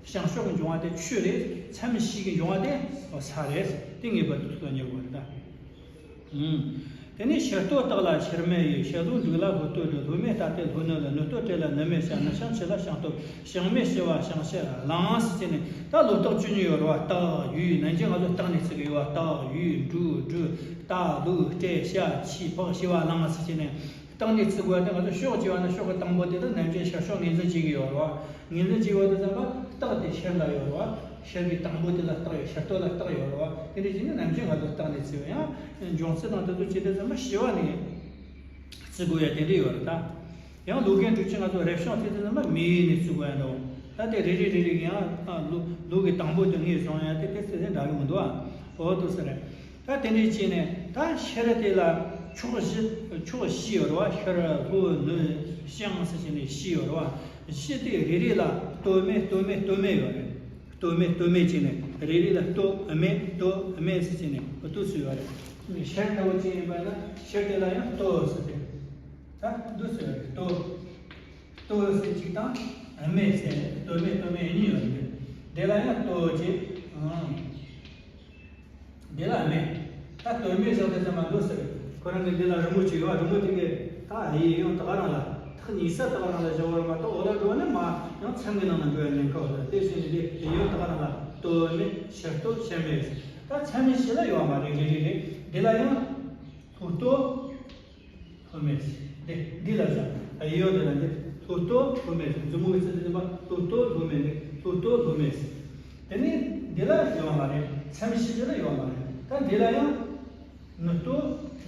བྱང་ཕྱོགས་ཀྱི་འབྱུང་བ་དེ་ཆུ་རེད། མཚམས་བཞི་གི་འབྱུང་བ་དེ་ས་རེད། དེ་ངེས་པར་དུ་ཐུགས་ལ་ཉར་དགོས་རེད་ད། ཨུམ། དེ་ནས་ཕྱི་ལྟོ་བཏགས་ལ་ཕྱིར་མེ་ཡི། ཕྱི་ལོ་འབྲུག་ལ་ལྷོ་ལྟོ་འབྲི། ལྷོ་མེ་ལྟ་སྟེ་ལྷོ་ནུབ་ལ། ནུབ་ལྟོ་བྲེ་ལ་ནུབ་མེ་བྱ། ནུབ་བྱང་ཆུ་ལ་བྱང་ལྟོ། བྱང་མེ་ཞི་བ་བྱང་ཕྱིར་ལངས་ཟེར་བྱས་ནས། ད་ལོ་རྟགས་བཅུ་གཉིས་ཡོད་རེད་བ། སྟག་ཡོས། ནན་ཅན་ང་ཚོ་སྟག་ནས་བརྩི་གི་ཡོད་བ། སྟག་ཡོས་འབྲུག་སྦྲུལ་རྟ་ལུག་སྤྲེལ་བྱ་ཁྱི་ཕག་ཞི་བ་གླང་ཟེར་བྱས་ནས། སྟག་ནས་བརྩི་དགོས་པ་དེ་ང་ཚོ་ཕྱོགས་བྱས་པ་ན་ཕྱོགས་ཀྱི་དང་པོ་དེ་ལ་ནན་ཅན་ཤར་ཕྱོགས་ངོས་འཛིན་བྱེད་ཀྱི་ཡོད་རེད་བ། ངོས་འཛིན་བྱེད་པ་དེ་ཙམ་པ་སྟག་དེ་ཕྱིར་ལ་ཡོད་རེད་བ། ཕྱིར་གྱི་དང་པོ་དེ་ལ་སྟག་ཡོད། ཕྱི་ལྟོ་ལ་སྟག་ཡོད་རེད་བ། དེ་འདྲ་བྱས་ནས་ནན་ཅན་ང་ཚོ་སྟག་ནས་བརྩི་བ། ཡང་འབྱུང་ཚུལ་དང་དེ་ཚོ་བྱས་དུས་ཙམ་པ་ཞི་བ་ནས་བརྩི་དགོས་ཡ་དེ་འདྲ་ཡོད་རེད་ད། ཡང་ལུག་རྒན་དྲུག་ཅུ་ང་ཚོ་རེ་བྱུང་བརྩི་དུས་ཙམ་པ་མེ་ཡོས་ནས་བརྩི་དགོས་ཡ་འདྲ་བོ། ད་དེ་རེ་རེ་རེ་རེ་ཡང་ལུག་ལུག་གི་དང་པོ་དེ་ངོས་བཟུང་ཡ་དེ་དེ་ཚོ་དེ་འདྲ་གི་མི་འདུག་ཨ། འོ་འདུག་ཟེར་རེད། ད་དེ་འདྲས་བྱས་ནས་ད་ཕྱིར་དེ་ལ་ཕྱོགས་བཞི་ཕྱོགས་བཞི་ཡོད་རེད་བ། ཤར་ལྷོ་ནུབ་བྱང་ཟེར་བྱས་ནས་བཞི་ཡོད་རེད་བ། བཞི་དེ་རེ་རེ་ལ་ལྟོ་མེ་ལྟོ་མེ་ལྟོ་མེ་ཡོད་རེད། ལྟོ་མེ་ལྟོ་མེ་བྱས་ནས་རེ་རེ་ལ་ལྟོ་མེ་ལྟོ་མེ་ཟེར་བྱས་ནས་འོ་འདུག་སེ་ཡོད་རེད། ཤར་ལྟ་བུ་ཅིག་ཡིན་པ་ན་ཤར་དེ་ལ་ཡང་ལྟོ་ཟེར་ཏེ། ད་འདུག་སེ་ཡོད་རེད། ལྟོ། ལྟོ་ཟེར་གཅིག་དང་། མེ་ཟེར་ལྟོ་མེ་ལྟོ་མེ་གཉིས་ཡོད་རེད། དེ་ལ་ཡང་ལྟོ་ཅིག་ཨང་། འདི་ལ་མེ། ད་ལྟོ་མེ་བཞག་དུས་ཙམ་པ་འདུག་ཟེར། ཁོ་རང་གི་འདི་ལ་རི་མོ་ཅིག་ཡོད། རི་མོ་དེ་གི་ད་གཡས་གཡོན་ད་ག་རང་ལ་ཐག་ཉེ་ས་ད་ག་རང་ལ་བཞག་པ་རེད་མ་གཏོགས། འོ་ལ་འགྲོ་ནས་མར་ཡང་མཚམས་ཀྱི་ནང་ལ་འགྲོ་ཡ་ཉེན་ཁ་ཡོད་རེད། དེ་བཞིན་དུ་འདི་གཡས་གཡོན་ད་ག་རང་ལ་ལྟོ་མེ་ཕྱི་ལྟོ་ཕྱི་མེ་ཟེར། ད་མཚམས་བཞི་ལ་ཡོད་མ་རེད། རེད་རེད་རེད། འདི་ལ་ཡང་ལྷོ་ལྟོ། ལྷོ་མེ་ཟེར། འདི་འདི་ལ་བཞག་གཡས་གཡོན་འདི་ལ་འདི་ལྷོ་ལྟོ་ལྷོ་མེ་ཟེར། མཛུབ་མོ་གི་ཚད་དེ་ཡིན་པ་ལྷོ་ལྟོ་ལྷོ་མེ། འདི་ལྷོ་ལྟོ་ལྷོ་མེ་ཟེར། དེ་ནས་འདི་ལ་ཡོད་མ་རེད། མཚམས་བཞི་འདི་ལ་ཡོད་མ་རེད། ད་འདི་ལ་ཡང་ནུབ་ལྟོ་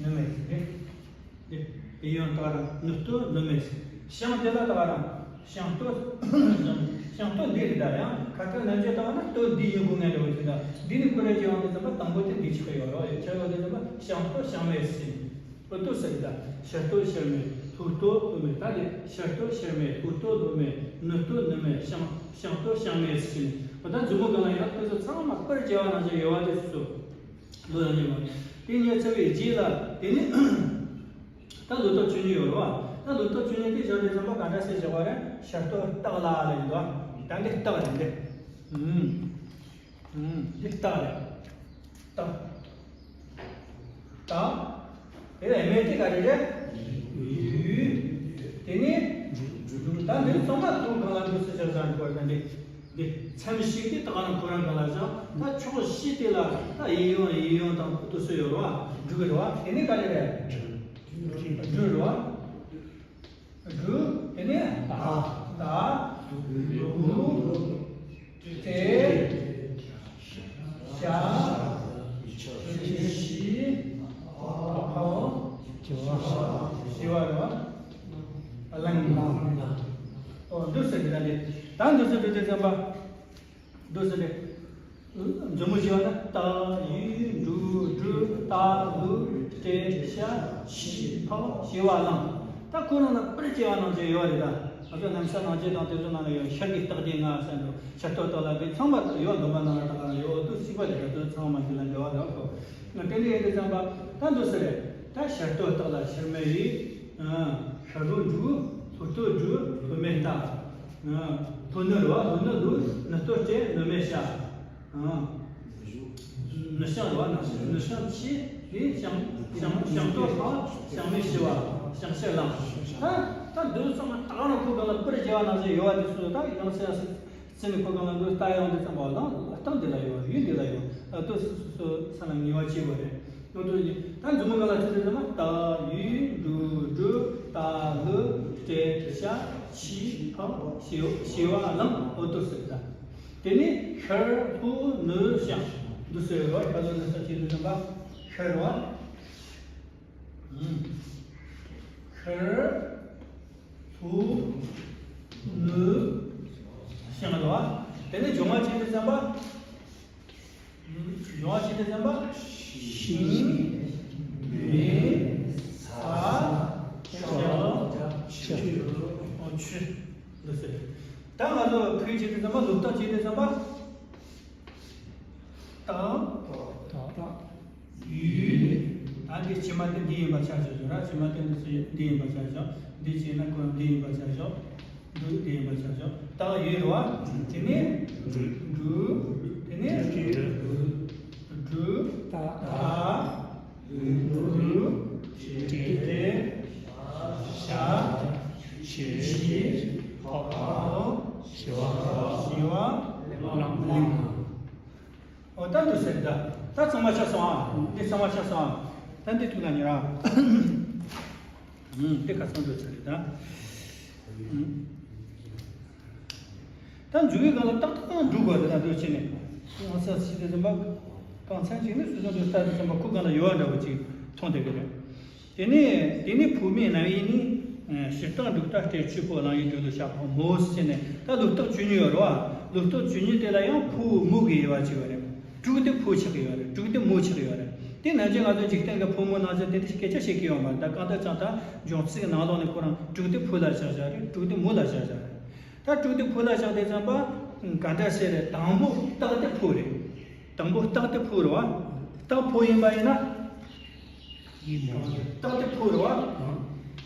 ནུབ་མེ་ཟེར། འདི་འདི་གཡས་གཡོན་ད་ག་རང་ནུབ་ལྟོ་ནུབ་མེ་ཟེར། བྱང་འདི་ལ་ད་ག་རང་བྱང་ལྟོ་བྱང་ལྟོ་འདི་རེད། ད་ཡང་ཁ་ཁ་ནམ་རྒྱུན་ལྟ་བ་ན་ལྟོ་འདི་ཡིན་དགོས་ངེས་འདྲ་བོ་ཞིག་ད་འདི་ནི་ཁོ་རང་ཅིག་ཡོང་དུས་ཙམ་པ་དང་པོ་དེ་འདི་ཆགས་ཡོད་རེད། ཆགས་ཡོང་དུས་ཙམ་པ་བྱང་ལྟོ་བྱང་མེ་ཟེར། འོ་འདུག་སེ་རེད་ད། ཕྱི་ལྟོ་ཕྱི་མེ། ལྷོ་ལྟོ་ལྷོ་མེ། ད་དེ་ཕྱི་ལྟོ་ཕྱི་མེ། ལྷོ་ལྟོ་ལྷོ་མེ། ནུབ་ལྟོ་ནུབ་མེ། བྱང་བྱང་ལྟོ་བྱང་མེ་ཟེར་ནས། འོ་ད་མཛུབ་མོ་སྒང་ལ་ཡང་དེ་ཚོ་ཚང་མ་པར་བརྒྱབ་པ་ནང་བཞིན་ཡོད་པ་དེ་ཚོ་ལོ་ཡང་ཉེ་བ། དེ་ཉེ་ཚར་བའི་རྗེས་ལ་དེ་ནི་ད་ལོ་ཏོག་བཅུ་གཉིས་ཡོད་རེད་བ། ད་ལོ་ཏོག་བཅུ་གཉིས་དེ་བཞག་དུས་ཙམ་པ་ག་འདྲ་སེ་བཞག་པ་རེད། ཕྱི་ལྟོ་སྟག་ལ་ལ་ཡིན་འདུག་ད་འདི་སྟག་རེད་འདི། ཨུམ། ཨུམ། འདི་སྟག་རེད། སྟག་སྟག་དེ་ལ་མེ་དེ་ག་རེ་རེད། ཡུལ། དེ་ནས་ད་འདི་ཚང་མ་དུང་གང་ལ་འདུག་སེ་བཞག་བཞག་འདུག་པ་ད་འདི། འདི་མཚམས་ཤིག་དེ་ད་ག་རང་ཁོ་རང་གང་ལ་བཞག་ད་ཕྱོགས་བཞི་དེ་ལ་ད་གཡས་གཡོན་གཡས་གཡོན་དང་འདུག་སེ་ཡོད་རེད་བ། འབྲུག་རེད་བ། དེ་ནས་ག་རེ་རེད། འབྲུག་རེད་བ། འབྲུག་དེ་ནས་ད་ད་འབྲུག་དེ་ཤ་ཤི་ཕ་ཕ་ཤི་བ་ཤི་བ་རེད་བ། གླང་། ཨོ་འདུག་སེ་འདི་ད་འདི་ད་འདུག་སེ་འདི་དེ་ཙམ་པ། འདུག་སེ་ལེ། མཛུབ་མོ་བྱས་པ་ན་སྟག་ཡུལ་འབྲུག་སྦྲུལ་སྟག་ལུག་སྤྲེལ་བྱ་ཁྱི་ཕག་ཞི་བ་གླང་། ད་ཁོ་རང་ལ་པར་བརྒྱབ་པ་ནང་བཞིན་ཡོད་རེད་ད། ང་ཚོ་གནམ་ས་ནང་བཞིན་དང་དེ་ཚོ་ནང་ལ་ཡོད། ཤར་གྱི་སྟག་དེ་ང་ཟེར་འགྲོ། ཕྱི་ལྟོ་སྟག་ལ་དེ་ཚང་མ་ཡོད། འདོམ་པ་ནང་ལ་ད་ག་རང་ཡོད་འདུག་སེ་པ་དེ་ག་ཚོད་ཚང་མ་འདི་ལ་འབྲེལ་བ་རག་གོ། ང་དེ་འདྲ་ཡིན་དུས་ཙམ་པ་ད་འདུག་སེ་ལེ། ད་ཤར་ལྟོ་སྟག་ལ་ཤར་མེ་ཡི། ཤར་ལྷོ་འབྲུག་ལྷོ་ལྟོ་འབྲུག་ལྷོ་མེ་སྟག་ལྷོ་ནུབ་རུ་བ་ལྷོ་ནུབ་ལུག་ནུབ་ལྟོ་སྤྲེལ་ནུབ་མེ་ཤ། ནུབ་བྱང་རུ་བ་ནུབ་བྱང་ཆུ་ལས་བྱང་བྱང་བྱང་ལྟོ་ལྷ་བྱང་མེ་ཤི་བ་བྱང་ཤར་ལམ། ད་ད་འདི་ཚང་མ་སྟག་རང་ཁོ་གང་ལ་པར་རྒྱས་པ་ནང་བཞིན་ཡོད་པ་དེ་ཚོ་ད་ཡང་སེ་ཡང་སེ། སེམས་ནི་ཁོ་གང་ལ་འདུག་ལྟ་ཡོང་དུས་ཙམ་པ་ལ་ལྟ་འདི་ལ་ཡོད་ཡུལ་འདི་ལ་ཡོད་ལྟོས་སུ་སུ་སུ་ས་ལ་ངེས་པ་བྱེད་དགོས་རེད། ལྟོས་ལྟོས་ཀྱི་ད་མཛུབ་མོ་གང་ལ་ཚུད་དུས་ཙམ་པ་ལྟ་ཡུལ་འབྲུ་འབྲུ་ལྟ་ལུ་སྤྲེལ་ཤ་ཆི་ཕག་ཞི་ཞི་བ་ལང་ལྟོས་སུ་ལྟ། དེ་ནས་ཤར་ལྷོ་ནུབ་བྱང་འདུག་སེ་ཡོད་ཤར་ལྷོ་ནུབ་བྱང་བྱེད་དུས་ཙམ་པ་ཤར་བ། ཤར། ལྷོ། ནུབ། བྱང་རེད་བ། དེ་ནས་སྦྱོང་བ་བྱེད་དུས་ཙམ་པ། སྦྱོང་བ་བྱེད་དུས་ཙམ་པ། ཞིང་། མེ། ས། བྱང་། ཆུ། ཆུ། འོ་ཆུ། འདུག་སེ། ད་ང་ཚོ་ཕུད་བྱེད་དུས་ཙམ་པ་ལུག་རྟགས་བྱེད་དུས་ཙམ་པ། རྟགས། རྟགས། ཡུལ། ད་འདི་ཕྱི་མ་དེ་འདི་ཡིན་པ་ཆ་བཞག་ར། ཕྱི་མ་དེ་འདི་ཚོ་འདི་ཡིན་པ་ཆ་བཞག་འདི་བྱས་ན་ཁོ་འདི་ཡིན་པ་ཆ་བཞག་འདི་འདི་ཡིན་པ་ཆ་བཞག་རྟགས་ཡུལ་རེད་བ། དེ་ནས་འབྲུ། དེ་ནས་འབྲུ། ད། ད། འབྲུ། སྤྲེལ། ཤ། ཆུ། ཕག་ཞི་བ། ཞི་བ། ལང་། འོ་ད་འདུག་ཟེར་ད། ད་གཙང་མ་ཆགས་སོང་ཨ། འདི་གཙང་མ་ཆགས་སོང་ཨ། ད་འདི་ཐུག་ན་ཉེ་ར། ཨུམ། འདི་ཁ་སང་འདུག་ཟེར་ད། ཨུམ། ད་འཇུག་གི་སྒང་ལ་ཏག་ཏག་འགྲོ་དགོས་རེད་ད་འདུག་བྱས་ནས། ང་ས་ཞིག་དེ་ཙམ་པ། གང་ཚང་ཅིག་ནི་སུ་ཚང་དུ་ལྟ་དེ་ཙམ་པ་ཁུ་སྒང་ལ་ཡོད་འདྲ་བོ་ཅིག་མཐོང་བསྡད་ཀྱི་རེད། དེ་ནས་དེ་ནས་ཕོ་མོའི་རྣམ་དབྱེ་ནི། ཕྱི་རྟགས་འབྲུག་རྟགས་སྤྲེལ་ཆུ་ཕོ་གླང་ཡུལ་འབྲུག་ལུག་ཤ་ཕག་མོ་ཟེར་ནས་ད་ལུག་རྟགས་བཅུ་གཉིས་ཡོད་རེད་བ། ལུག་རྟགས་བཅུ་གཉིས་དེ་ལ་ཡང་ཕོ་མོ་གི་དབྱེ་བ་བྱས་ཡོད་རེད། དྲུག་དེ་ཕོ་ཆགས་ཀྱི་ཡོད་རེད། དྲུག་དེ་མོ་ཆགས་ཀྱི་ཡོད་རེད། དེ་ནང་བཞིན་ང་ཚོ་འཇིག་རྟེན་གྱི་ཕོ་མོ་ནང་བཞིན་དེ་འདྲ་སྐད་ཆ་བཤད་ཀྱི་ཡོད་མ་རེད། ད་གང་ལྟར་ཀྱང་ད་སྦྱོང་ཚིག་གི་ནང་ལོགས་ནས་ཁོ་རང་དྲུག་དེ་ཕོ་ལ་བཞག་བཞག་རེད། དྲུག་དེ་མོ་ལ་བཞག་བཞག་རེད། ད་དྲུག་དེ་ཕོ་ལ་བཞག་དེ་ཙམ་པ། ག་འདྲ་ཟེར་རེད། དང་པོ་རྟགས་དེ་ཕོ་རེད། དང་པོ་རྟགས་དེ་ཕོ་རེད་བ། རྟགས་ཕོ་ཡིན་པ་ཡིན་ན། རྟགས་དེ་ཕོ་རེད་བ།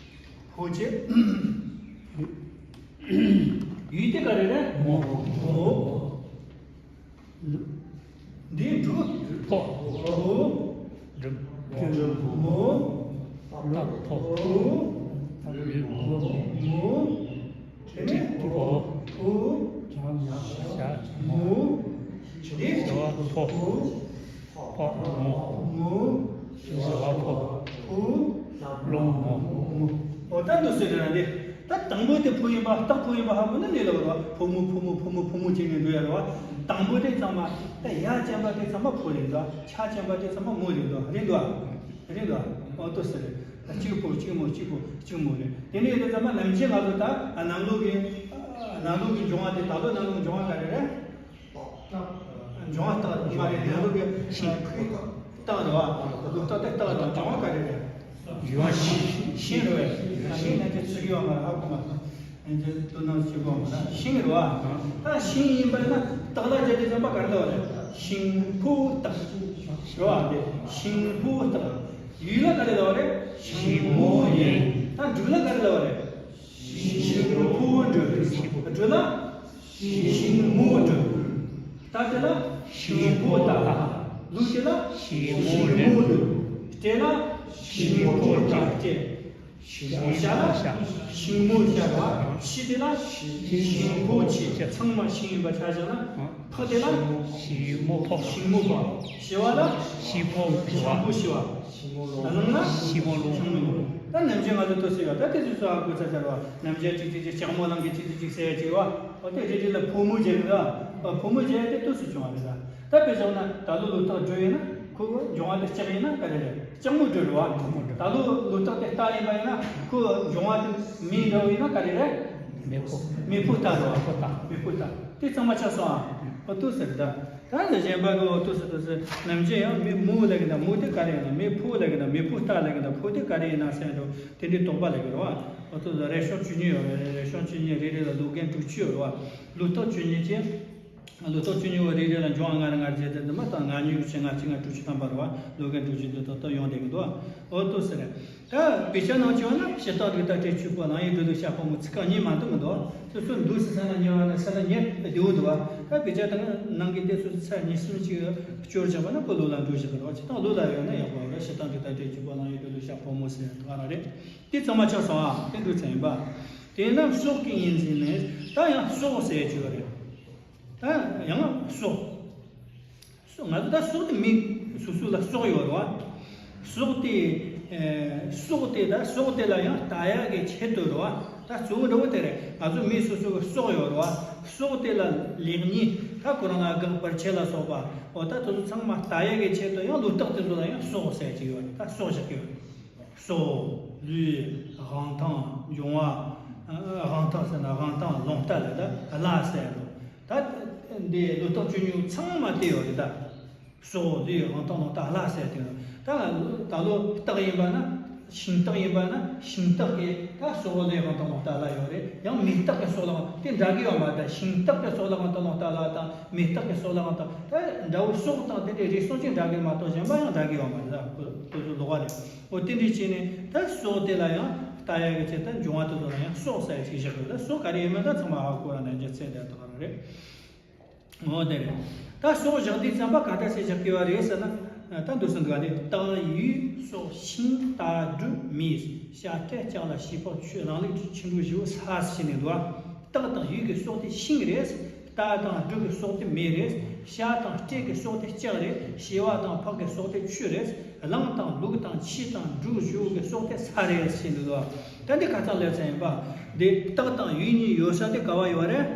ཕོ་ཆེ། ཡུལ་དེ་ག་རེ་རེད། མོ། མོ། འདི་འབྲུ། ཕོ། ཕོ། འབྲུ། མོ། རྟགས་ཕོ། ཕོ། ཡུལ་མོ། མོ། དེ་ནས་ཕོ། ཕོ། ཤ། མོ། དེ་ཕོ། ཕོ། མོ། མོ། ཞི་བ་ཕོ། ཕོ། ལོང་མོ། མོ། འོ་ད་འདུག་ཟེར་རེད་ན་འདི། ད་དང་པོ་དེ་ཕོ་ཡིན་པ་རྟགས་ཕོ་ཡིན་པ་ཧ་གོ་ན་ལས་ལ་བར་བ་ཕོ་མོ་ཕོ་མོ་ཕོ་མོ་ཕོ་མོ་བྱས་ནས་འགྲོ་ཡ་རེད་བ། དང་པོ་དེ་ཚང་མ་ད་ཡ་ཅན་པ་དེ་ཚང་མ་ཕོ་རེད་འདུག་ཆ་ཅན་པ་དེ་ཚང་མ་མོ་རེད་འདུག་རེད་འདུག་རེད་འདུག་འོ་འདུག་ཟེར་རེད། ད་གཅིག་ཕོ་གཅིག་མོ་གཅིག་ཕོ་གཅིག་མོ་རེད། དེ་ནས་དེ་ཚང་མ་ནམ་རྒྱུན་ང་ཚོ་ད་ནང་ལོགས་ཀྱི་ནང་ལོགས་ཀྱི་འབྱུང་བ་དེ་ད་ལོ་ནང་ལོགས་འབྱུང་བ་ག་རེ་རེད། འབྱུང་བ་རྟགས་མ་རེད། ནང་ལོགས་ཀྱི་ཤིང་། རྟགས་རེད་བ། ལུགས་རྟགས་དེ་རྟགས་རེད། འབྱུང་བ་ག་རེ་རེད། འབྱུང་བ་ཤིང་། ཤིང་རེད་བས། ཤིང་ནང་གི་ཚིག་ཡོད་མ་རེད། ཧ་གོ་མ་སོང་། ཨ་ནི་དོ་སྣང་བྱེད་དགོས་མ་རེད། ཤིང་རེད་བ། ད་ཤིང་ཡིན་པ་ཡིན་ན་རྟགས་ལ་བརྒྱབ་དུས་ཙམ་པ་ག་རེ་ལབ་རེད། ཤིང་ཕོ་རྟགས། རེད་བ། དེ་ཤིང་ཕོ་རྟགས། ཡུལ་ལ་ག་རེ་ལབ་རེད། ཞི་མོ་ཡུལ། ད་འབྲུ་ལ་ག་རེ་ལབ་རེད། ཞི་མོ་འབྲུ། འབྲུ་ལ། ཞི་མོ་འབྲུ། རྟགས་དེ་ལ་ཞི་མོ་རྟགས། ལུགས་དེ་ལ་ཞི་མོ་ལུགས། སྤྲེལ་ལ་ཞི་མོ་སྤྲེལ། ཤ་ལ་ཤི་མོ་ཤ་བ། ཕྱི་དེ་ལ་ཤིང་ཕོ་ཆེ། ཚང་མ་ཤིང་ཡིན་པ་ཆ་བཞག་ན། ཕག་དེ་ལ་ཞི་མོ་ཕོ། ཞི་མོ་ཕོ། ཞི་བ་ལ་ཞི་ཕོ་ཞི་བ། ཞི་མོ་ཕོ་ཞི་བ། ཞི་མོ་ལོ། ལ་ནང་ན་ཞི་མོ་ལོ། ཞི་མོ་ལོ། ད་ནམ་རྒྱུན་ང་ཚོ་ལྟོས་ཟེར་བ་ད་དེ་ཚོའི་སོ་ཨ་གོ་ཚ་ཚ་བ་ནམ་རྒྱུན་གཅིག་གཅིག་གཅིག་ལྕགས་མོ་ལང་གི་གཅིག་གཅིག་གཅིག་ཟེར་ཡ་གཅིག་བ། འོ་དེ་རེ་རེ་ལ་ཕོ་མོ་བྱས་རེད་ད། ཕོ་མོ་བྱས་ཡ་དེ་ལྟོས་སུ་བྱུང་བ་རེད་ད། ད་དཔེ་བཞག་ན་ད་ལོ་ལོ་རྟགས་འགྲོ་ཡིན་ན་ཁོ་འབྱུང་བ་དེ་ལྕགས་ཡིན་ན་ག་རེ་རེད། ལྕགས་མོ་འགྲོ་རེད་བ། ད་ལོ་ལོ་རྟགས་དེ་རྟ་ཡིན་པ་ཡིན་ན་ཁོ་འབྱུང་བ་དེ་མི་འདྲ་བོ་ཡིན་ན་ག་རེ་རེད། མེ་ཕོ། མེ་ཕོ་རྟ་རེད་བ། མེ་ཕོ་རྟ། མེ་ཕོ་རྟ་དེ་གཙང་མ་ཆགས་སོང་ཨ། ཨོ་ལྟོས་ཟེར་ད། ད་ནི་གཞན་པ་གི་ཨོ་ལྟོས་ཟེར་ལྟོས་ཟེར་ནམ་རྒྱུན་ཡང་མེ་མོ་ལབ་གི་ན་མོ་དེ་ག་རེ་ཡིན་ན། མེ་ཕོ་ལབ་གི་ན་མེ་ཕོ་རྟ་ལབ་གི་ན་ཕོ་དེ་ག་རེ་ཡིན་ན་ཟེར་འགྲོ། དེ་འདྲའི་དོགས་པ་ལབ་གི་རེད་བ། ཨོ་ལྟོས་ཟེར་རེ་ཤོང་བཅུ་གཉིས་ཡོད་རེད། རེ་ཤོང་བཅུ་གཉིས་རེ་རེ་ལ་ལུགས་རྒན་དྲུག་ཅུ་ཡོད་རེད་བ། ལུགས་རྟགས་བཅུ་གཉིས་ཀྱི། ལོ་ཏོག་ཆུ་ཉུང་བ་རེ་རེ་ལ་འབྱུང་བ་ལྔ་རེ་ལྔ་རེ་བྱས་ཏེ་འདི་མ་ད་ལྔ་ཉུང་བཞི་ལྔ་གཅིག་ལྔ་དྲུག་ཅུ་ཐམ་པ་རེད་བ། ལོ་འགའི་དྲུག་ཅུ་དེ་ཏོག་ཏོག་ཡོང་བསྡད་ཀྱི་འདུག་འོ་ཏོག་ཟེར། ད་དཔེ་ཆ་ནང་བྱས་ན་ཕྱི་རྟགས་དྲུག་རྟགས་བྲལ་ཆོས་སྐུ་གླང་ཡུལ་འགྲོ་ལུགས་ཤར་ཕོ་མོ་ཚིག་རྐང་གཉིས་མ་གཏོགས་མི་འདུག་སོ་སོ་འདུག་ཟེར་ས་ན་ཉེ་བ་ན་ས་ན་ཉེ་བདེ་བོ་འདུག་བ། ད་དཔེ་ཆ་དང་ནང་གི་དེ་སོ་སོ་ཚར་གཉིས་གསུམ་ཅིག་སྐྱོར་བཞག་པ་ན་ཁོ་ལུགས་ལ་འགྲོ་བཞག་གི་རེད་བ། ཇི་ལྟར་ལུགས་ལ་ཡོད་ན་ཡག་པོ་རེད། ཕྱི་རྟགས་དྲུག་རྟགས་བྲལ་ཆོས་སྐུ་གླང་ཡུལ་འགྲོ་ལུགས་ཤར་ཕོ་མོ་ཟེར་ཡག་ག་རང་རེད། དེ་ཚང་མ་ཆགས་སོང་ཨ། དེ་འདུག་ཚར་ཡིན་པ། དེས་ན་སྲོག་གི་ཡིན་ཟིན་ནས་ད་ཡང་སྲོག་ཟེར་གྱི་ཡོད་རེད། ད་ཡང་སྲོག་སྲོག་ང་ཚོ་ད་སྲོག་དེ་མི་སོ་སོ་ལ་སྲོག་ཡོད་རེད་བ། སྲོག་དེ་ཨེ། སྲོག་དེ་ད་སྲོག་དེ་ལ་ཡང་ལྟ་ཡག་གི་ཆེད་དུ་རེད་བ། ད་གཙོ་བོ་འདྲ་བོ་དེ་རེད། ང་ཚོ་མི་སོ་སོ་གི་སྲོག་ཡོད་རེད་བ། སྲོག་དེ་ལ་ལེགས་ཉེས་ད་ཁོ་རང་ང་དགག་བར་ཆད་ལ་སོགས་པ་འོ་ད་དེ་ཚོ་ཚང་མ་ལྟ་ཡག་གི་ཆེད་དུ་ཡང་ལུགས་རྟགས་དེ་ཚོ་ལ་ཡང་སྲོག་ཟེར་གྱི་ཡོད་རེད། ད་སྲོག་བཞག་གི་ཡོད་རེད། སྲོག་ལུས་དབང་ཐང་འབྱུང་བ། ཨ། དབང་ཐང་ཟེར་ན་དབང་ཐང་རླུང་རྟ་ལ་ད་བླ་ཟེར་རོ། ད་འདི་ལུགས་རྟགས་བཅུ་གཉིས་ཚང་མ་དེ་ཡོད་རེད་ད། སྲོག་ལུས་དབང་ཐང་རླུང་རྟ་བླ་ཟེར་དེ་ཡོད། ད་ད་ལོ་རྟགས་ཡིན་པ་ན་ཤིང་རྟགས་ཡིན་པ་ན་ཤིང་རྟགས་ཀྱི་ད་སྲོག་ལུས་དབང་ཐང་རླུང་རྟ་བླ་ཡོད་རེད། ཡང་མེ་རྟགས་ཀྱི་སྲོག་ལ་དབང་དེ་འདྲ་གི་ཡོད་མ་རེད། ད་ཤིང་རྟགས་ཀྱི་སྲོག་ལ་དབང་ཐང་རླུང་རྟ་བླ་དང་མེ་རྟགས་ཀྱི་སྲོག་ལ་དབང་ཐང་ད་འདྲ་བོ་སྲོག་དང་དེ་འདྲའི་རིགས་སུ་ཅིག་འདྲ་གི་མ་གཏོགས་གཞན་པ་ཡང་འདྲ་གི་ཡོད་མ་རེད། ད་ཁོ་ཁོ་ཚོ་ལོགས་ཀ་རེད། འོ་དེ་འདྲའི་བྱས་ནས་ད་སྲོག་དེ་ལ་ཡང་ལྟ་ཡག་གི་ཆེད་དུ་འབྱུང་བ་དེ་ཚོ་ལ་ཡང་སྲོག་ཟེར་ཞིག་བཞག་དགོས། ད་སྲོག་ག་རེ་ཡིན་མིན་ད་ཚང་མ་ཧ་གོ་ར་ནས་རྒྱུ་ཚད་དེ་དག་རང་རེད། འོ་དེ་རེད། ད་སྲོག་བཞག་དུས་ཙམ་པ་ག་འདྲ་ཞིག་བཞག་དགོས་པ་རེད་ཟེར་ན། ད་འདུག་སེ་འདུག་ག་ནི་རྟགས་ཡུལ་སྲོག་ཤིང་རྟ་འབྲུ་མེ། བྱ་སྤྲེལ་ལྕགས་ལ་བྱི་ཕག་ཆུ། གླང་ལུག་ཁྱི་འབྲུག་བྱིའུ་ས་ཟེར་ནས་འདུག་ག་རྟགས་དང་ཡུལ་གྱི་སྲོག་དེ་ཤིང་རེད། རྟ་དང་འབྲུ་གི་སྲོག་དེ་མེ་རེད། བྱ་དང་སྤྲེལ་གྱི་སྲོག་དེ་ལྕགས་རེད། བྱི་བ་དང་ཕག་གི་སྲོག་དེ་ཆུ་རེད། གླང་དང་ལུག་དང་ཁྱི་དང་འབྲུག་བྱིའུ་གི་སྲོག་དེ་ས་རེད་ཟེར་འདུག་ག་ད་འདི་ཁ་ཚང་ལབ་ཚར་ཡིན་པ། འདི་རྟགས་དང་ཡུལ་གཉིས་ཡོད་ས་དེ་ག་བ་ཡོད་རེད།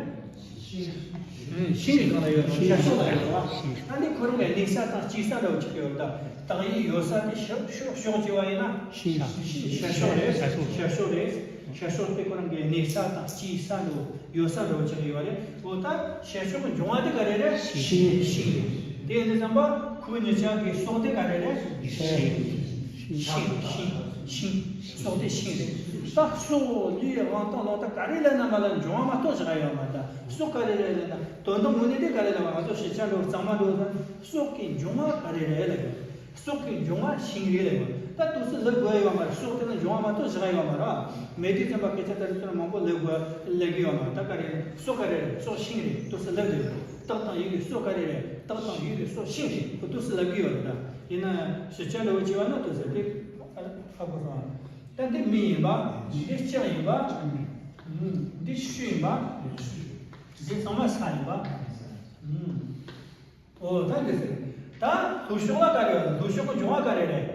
ཤིང་གི་སྒང་ལ་ཡོད་རེད། ཤར་ཕྱོགས་ལ་ཡོད་རེད་བ། ད་འདི་ཁོ་རང་གི་གནས་ས་དང་སྐྱེས་ས་འདྲ་བོ་ཅིག་ཡོད་རེད། ད་རྟགས་ཡུལ་ཡོད་ས་དེ་ཤར་ཕྱོགས་ཕྱོགས་ཅིག་བ་ཡིན་ན། ཤར་ཕྱོགས་རེད། ཤར་ཕྱོགས་རེད། ཤར་ཕྱོགས་དེ་ཁོ་རང་གི་གནས་ས་དང་སྐྱེས་ས་འདྲ་བོ་ཡོད་ས་འདྲ་བོ་ཅིག་ཡོད་རེད། འོ་ད་ཤར་ཕྱོགས་ཀྱི་འབྱུང་བ་དེ་ག་རེ་རེད། ཤིང་། ཤིང་རེད། དེ་ཡིན་དུས་ཙམ་པ་ཁོའི་གཉིས་ཆ་གི་སྲོག་དེ་ག་རེ་རེད། ཤིང་། ཤིང་། ཤིང་། སྲོག་དེ་ཤིང་རེད། ད་སྲོག་ལུས་དབང་ཐང་རླུང་རྟ་ག་རེ་ལབ་ན་མ་ལ་འབྱུང་བ་མ་གཏོགས་བཞག་ཡོད་མ་རེད། ད་སྲོག་ག་རེ་རེད་ལབ་ན་དོན་དམ་དངོས་གནས་དེ་ག་རེ་ལབ་པ། ང་ཚོ་ཤེས་བྱ་འདྲ་བོ་གཙང་མ་འདྲ་བོ་ད་སྲོག་གི་འབྱུང་བ་ག་རེ་རེད་ལབ་ཡོད། སྲོག་གི་འབྱུང་བ་ཤིང་རེད་ལབ་ཡོད། ད་དུས་སུ་ལབ་དགོས་ཡོད་མ་རེད། སྲོག་དེ་ལ་འབྱུང་བ་མ་གཏོགས་བཞག་ཡོད་མ་རེད། མེད་དུས་ཙམ་པ་སྐད་ཆ་ད་རེས་ཚོ་མང་པོ་ལབ་དགོས་ལབ་གི་ཡོད་མ་རེད། ད་ག་རེ་རེད། སྲོག་ག་རེ་རེད། སྲོག་ཤིང་རེད། དུས་སུ་ལབ་དགོས། རྟགས་དང་ཡུལ་གྱི་སྲོག་ག་རེ་རེད། རྟགས་དང་ཡུལ་གྱི་སྲོག་ཤིང་རེད། ཁོ་དུས་སུ་ལབ་གི་ཡོད་རེད། ད་ཡིན་ན་ཞིབ་ཆ་འདྲ་བོ་བྱས་པ་ན་དུས་སུ་དེ་ཧ་གོ་སོང་། ད་འདི་མེ་ཡིན་པ། འདི་ལྕགས་ཡིན་པ། འདི་ཆུ་ཡིན་པ། འདི་ཚང་མ་ས་ཡིན་པ། འོ་ད་འདི་ཟེར། ད་ལྷོ་ཕྱོགས་ལ་ག་རེ་ཡོད། ལྷོ་ཕྱོགས་ཀྱི་འབྱུང་བ་ག་རེ་རེད།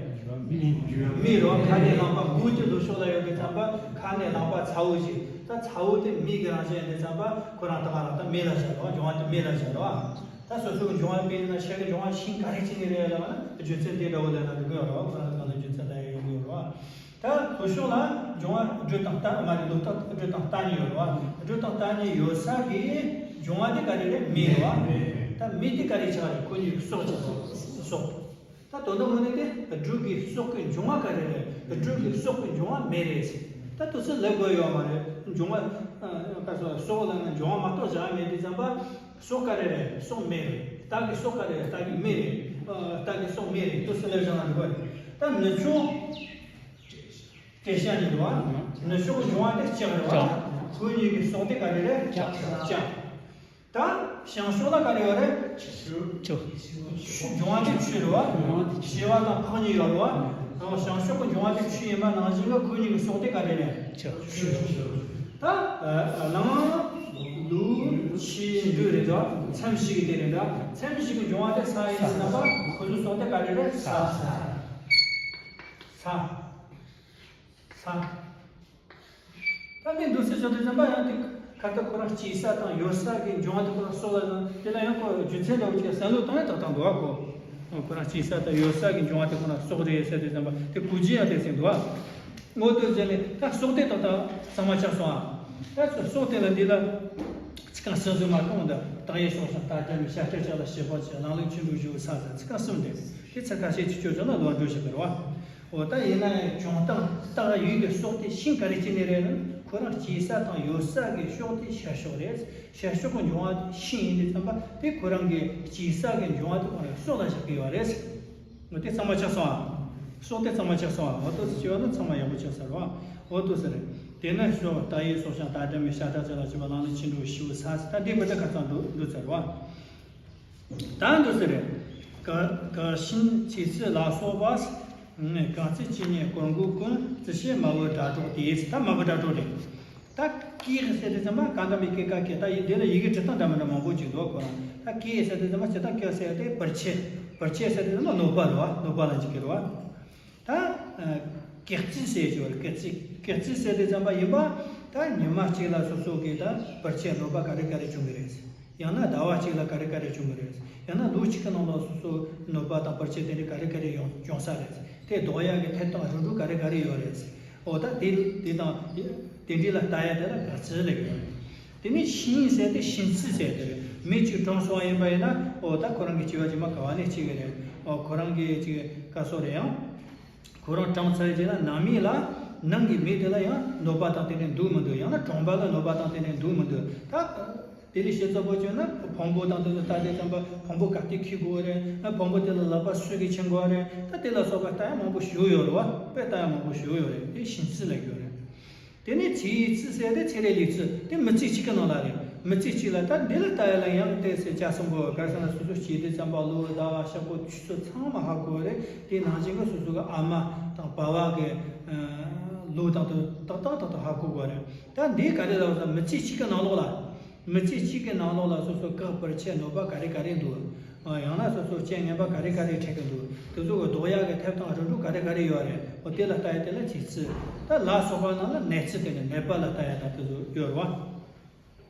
མེ་རོ། ཁ་ནས་ལངས་པ་མགོ་དེ་ལྷོ་ཕྱོགས་ལ་ཡོད་པའི་ཙམ་པ་ཁ་ནས་ལངས་པ་ཚ་བོ་ཞིག་ད་ཚ་བོ་དེ་མེ་གི་རང་བཞིན་ཡིན་དུས་ཙམ་པ་ཁོ་རང་ད་ག་རང་ད་མེ་ལ་བཞག་རོགས། འབྱུང་བ་དེ་མེ་ལ་བཞག་རོགས། ད་སོ་སོ་གི་འབྱུང་བ་དཔེར་ན་ཤ་གི་འབྱུང་བ་ཤིང་ག་རེ་བྱས་ནས་རེད་ལབ་ན་རྒྱུ་མཚན་དེ་འདྲ་བོ་ལབ་ན་འགྲིག་གི་ཡོད་རེད་བ། ཁོ་རང་གང་ལ་རྒྱུ་མཚན་ལབ་ཡ་ཡོད་ཀྱི་ཡོད་རེད་བ། ད་ལྷོ་ཕྱོགས་ལ་འབྱུང་བ་སྦྲུལ་དང་རྟ་མ་རེད། ལྷོ་སྟག་སྦྲུལ་དང་རྟ་གཉིས་ཡོད་རེད་བ། སྦྲུལ་དང་རྟ་གཉིས་ཡོད་ས་གི་འབྱུང་བ་དེ་ག་རེ་རེད། མེ་རེད་བ། ད་མེ་དེ་ག་རེ་ཆགས་རེད། ཁོ་གཉིས་ཀྱི་སྲོག་ཆགས་སྲོག་ད་དོན་དམ་དངོས་གནས་དེ་སྦྲུལ་གྱི་སྲོག་གི་འབྱུང་བ་ག་རེ་རེད། སྦྲུལ་གྱི་སྲོག་གི་འབྱུང་བ་མེ་རེད་ཟེར། ད་དུས་སུ་ལབ་དགོས་ཡོད་མ་རེད། འབྱུང་བ་ཨ་ད་སྲོག་སྲོག་ལབ་ན་འབྱུང་བ་མ་གཏོགས་བཞག་མེད་དུས་ཙམ་པ། སྲོག་ག་རེ་རེད། སྲོག་མེ་རེད། རྟ་གི་སྲོག་ག་རེ་རེད། རྟ་གི་མེ་རེད། ཨ་རྟ་གི་སྲོག་མེ་རེད། དུས་སུ་ལབ་བཞག་ན་འགྲིག་གི་རེད། ད་ནུབ་ཕྱོགས་སྤྲེལ་ཤ་ནི་རེད་བ། ནུབ་ཕྱོགས་ཀྱི་འབྱུང་བ་དེ་ལྕགས་རེད་བ། ལྕགས། ཁོ་གཉིས་ཀྱི་སྲོག་དེ་ག་རེ་རེད། ལྕགས། ལྕགས། ད་བྱང་ཕྱོགས་ལ་ག་རེ་ཡོད་རེད། ཆུ། ཆུ། འབྱུང་བ་དེ་ཆུ་རེད་བ། བྱི་བ་དང་ཕག་གཉིས་ཡོད་རེད་བ། ཨོ་བྱང་ཕྱོགས་ཀྱི་འབྱུང་བ་དེ་ཆུ་ཡིན་པ་ནང་བཞིན་གྱི་ཁོ་གཉིས་ཀྱི་སྲོག་དེ་ག་རེ་རེད། ཆུ། ཆུ། ད་གླང་ལུག་ཁྱི་འབྲུ་རེད་བ། མཚམས་བཞི་གི་དེ་རེད་བ། མཚམས་བཞི་གི་འབྱུང་བ་དེ་ས་ཡིན་ཟེར་ན་པ་ཁོ་ཚོའི་སྲོག་དེ་ག་རེ་རེད། ས། ས། ས། ད་ནི་འདུག་སེ་བྱུང་དུས་ཙམ་པ་ཡང་དེ་ཁ་ད་ཁོ་རང་སྐྱེས་ས་དང་ཡོད་ས་གི་འབྱུང་བ་དེ་ཁོ་རང་སྲོག་ལ་དང་དེ་ལ་ཡང་ཁོ་རྒྱུ་མཚན་འདྲ་བོ་ཅིག་བསམ་བློ་བཏང་ཡང་ཏག་ཏག་འདུག་ཨ། ཁོ་ཁོ་རང་སྐྱེས་ས་དང་ཡོད་ས་གི་འབྱུང་བ་དེ་ཁོ་རང་སྲོག་རེད་ཟེར་དུས་ཙམ་པ་དེ་གོ་རྒྱུ་ཡང་དེ་ཟིན་འདུག་ཨ། ངོ་སྤྲོད་བྱས་ནས་ད་སྲོག་དེ་ཏག་ཏག་གཙང་མ་ཆགས་སོང་ཨ། ད་སྲོག་དེ་ལ་འདི་ལ་ཚིག་རྐང་གསུམ་གསུམ་མ་གཏོང་། ད་རྟགས་ཡུལ་སྲོག་ཤིང་རྟ་སྤྲེལ་མེ། བྱ་སྤྲེལ་ལྕགས་ལ་བྱི་ཕག་ཆུ། གླང་ལུག་ཁྱི་འབྲུག་བྱི་བོ་ས་ཟེར་ཚིག་རྐང་གསུམ་དེ་དེ་ཚིག་ཁ་ཤས་ཅིག་བསྐྱོར་བྱུང་ན་ལོག་འགྲོ་ཞིག་གི་རེད་བ། འོ་ད་ཡིན་ན་ཡང་བྱུང་སྟངས་རྟགས་ཡུལ་གྱི་སྲོག་དེ་ཤིང་ག་རེ་བྱས་ནས་རེད་ན། ཁོ་རང་སྐྱེ་ས་དང་ཡོད་ས་གི་ཕྱོགས་དེ་ཤར་ཕྱོགས་རེད། ཤར་ཕྱོགས་ཀྱི་འབྱུང་བ་དེ་ཤིང་ཡིན་དུས་ཙམ་པ་དེ་ཁོ་རང་གི་སྐྱེ་ས་གི་འབྱུང་བ་དེ་ཁོ་རང་སྲོག་ལ་བཞག་གི་ཡོད་རེད། འོ་དེ་ཚང་མ་ཆགས་སོང་ཨ། སྲོག་དེ་ཚང་མ་ཆགས་སོང་ཨ། འོ་དོ་ཟེར་བྱས་པ་ན་ཚང་མ་ཡག་པོ་ཆགས་ཚར་བ། འོ་དོ་ཟེར། དེ་ནས་ཤོ་ཏཱ་ཡེ་སྲོག་ཤིང་ཏཱ་དྲ་མེ་ཤ་ཏ་ཅ་ལ་ཅི་བ་ལང་ལ་ཆི་འགྲོ་ཤིའུ་ས་ས་ད་འདི་བ་ད་ཁ་ཚང་འགྲོ་འགྲོ་ཚར་བ། ད་འདི་ཟེར། ག་ག་ཤིན་ཆི་ཚི་ལ་སོགས་པ། ག་ཚི་ཅི་ཉེ་ཀོར་འགུ་ཀུན་ཙི་ཤེ་མ་བུ་སྒྲ་སྒྲོགས་ཏེ་ད་མ་བུ་སྒྲ་སྒྲོགས་ཏེ། ད་ཀི་ཟེར་དུས་ཙམ་པ་ག་འདྲ་མི་ཀི་ཀ་ཀི་ད་ཡི་དེ་ལ་ཡི་གེ་བྲི་སྟངས་འདྲ་མི་འདྲ་མང་པོ་ཅིག་འདུག་ཁོ་རང་། ད་ཀི་ཟེར་དུས་ཙམ་པ་ཇི་ལྟར་ཀི་ཟེར་ཏེ་བར་ཆད། བར་ཆད་ཟེར་དུས་ཙམ་པ་གནོད་པ་རེད་བ། གནོད་པ་ལ་འཇུག་གི་རེད་བ། ད་ཀེག་ཙི་ཟེར་གྱི་བར་ཀེག་ཙི་ཀེག་ཙི་ཟེར་དུས་ཙམ་པ་ཡིན་པ། ད་ཉི་མ་གཅིག་ལ་སོ་སོ་གི་ད་བར་ཆད་གནོད་པ་ག་རེ་ག་རེ་བྱུང་གི་རེད། ཡང་ན་ཟླ་བ་གཅིག་ལ་ག་རེ་ག་རེ་བྱུང་གི་རེད། ཡང་ན་ལོ་གཅིག་གི་ནང་ལ་སོ་སོ་གནོད་པ་དང་བར་ཆད་དེ་འདྲ་ག་རེ་ག་རེ་ཡོང་བྱུང་ས་རེད། དེ་ཟློག་ཡག་གི་ཐབས་དང་རིམ་གྲོ་ག་རེ་ག་རེ་ཡོད་རེད། འོ་ད་དེ་དེ་དང་དེ་འདྲ་ལ་ལྟ་ཡ་དེ་ལ་ག་ཚི་ལབ་ཀྱི་ཡོད་རེད། དེ་ནས་ཤིང་ཟེར་དེ་ཤིང་ཚི་ཟེར་དེ་རེད། མི་གཅིག་གྲོངས་སོང་བ་ཡིན་པ་ཡིན་ན་འོ་ད་ཁོ་རང་གི་སྐྱེ་བ་རྗེས་མ་ག་བ་ནས་སྐྱེ་གི་རེད། འོ་ཁོ་རང་གི་ཅིག་ག་སོ་རེད་ཡང་། ཁོ་རང་གྲོངས་ཚར་རྗེས་ལ་ནང་མི་ལ་ནང་གི་མི་དེ་ལ་ཡང་གནོད་པ་དང་དེ་ནས་འདུག་མི་འདུག་ཡང་ན་གྲོང་པ་ལ་གནོད་པ་དང་དེ་ནས་འདུག་མི་འདུག་ད་དེ་ལས་བཤད་ཚོ་པོ་བྱུང་ན་བོང་བུ་དང་དེ་ཚོ་ལྟ་དེ་ཙམ་པ་བོང་བུ་ག་དེ་ཁྱེར་དགོས་རེད། ཨ་བོང་བུ་དེ་ལ་ལག་པ་སུས་གིས་འཆང་དགོས་རེད། ད་དེ་ལ་སོགས་པ་ལྟ་ཡ་མང་པོ་ཞིག་ཡོད་རེད་བ། དཔེ་ལྟ་ཡ་མང་པོ་ཞིག་ཡོད་རེད། དེ་ཤིང་ཚི་ལབ་ཀྱི་ཡོད་རེད། དེ་ནས་ཚེས་ཚི་ཟེར་དེ་ཚེ་རེ་ལི་ཚི་དེ་མི་ཚེ་གཅིག་གི་ནང་ལ་རེད། མི་ཚེ་གཅིག་ལ་ད་འདི་ལ་ལྟ་ཡ་ལ་ཡང་དེ་ཟེར་བྱ་གསུམ་པོ་གར་སོང་ན་སོ་སོ་སྐྱེ་དུས་ཙམ་པ་ལོ་ཟླ་བ་ཞག་པོ་ཆུ་ཚོད་ཚང་མ་ཧ་གོ་རེད། དེ་ནང་བཞིན་གྱི་སོ་སོ་གི་ཨ་མ་དང་པ་ཕ་གི་ལོ་དང་དུ་ཏག་ཏག་ཏག་ཏག་ཧ་གོ་དགོས་རེད། ད་འདི་ག་རེ་ལབ་ཟེར་མི་ཚེ་གཅིག་གི་ནང་ལོགས་ལ། མི་ཚེ་གཅིག་གི་ནང་ལོགས་ལ་སོ་སོ་བཀག་བར་ཆད་གནོད་པ་ག་རེ་ག་རེ་འདུག་ཡང་ན་སོ་སོ་རྐྱེན་ངན་པ་ག་རེ་ག་རེ་འཕྲད་ཀྱི་འདུག་དེ་ཚོ་གི་ཟློག་ཡག་གི་ཐབས་དང་རིམ་གྲོ་ག་རེ་ག་རེ་ཡོད་རེད། འོ་དེ་ལ་ལྟ་ཡ་དེ་ལ་ཚེས་ཚི། ད་ལ་སོགས་པ་རྣམས་ལ་ནད་ཚི་དེ་ནི་ནད་པ་ལ་ལྟ་ཡ་དང་དེ་ཚོ་ཡོད་རེད་བ།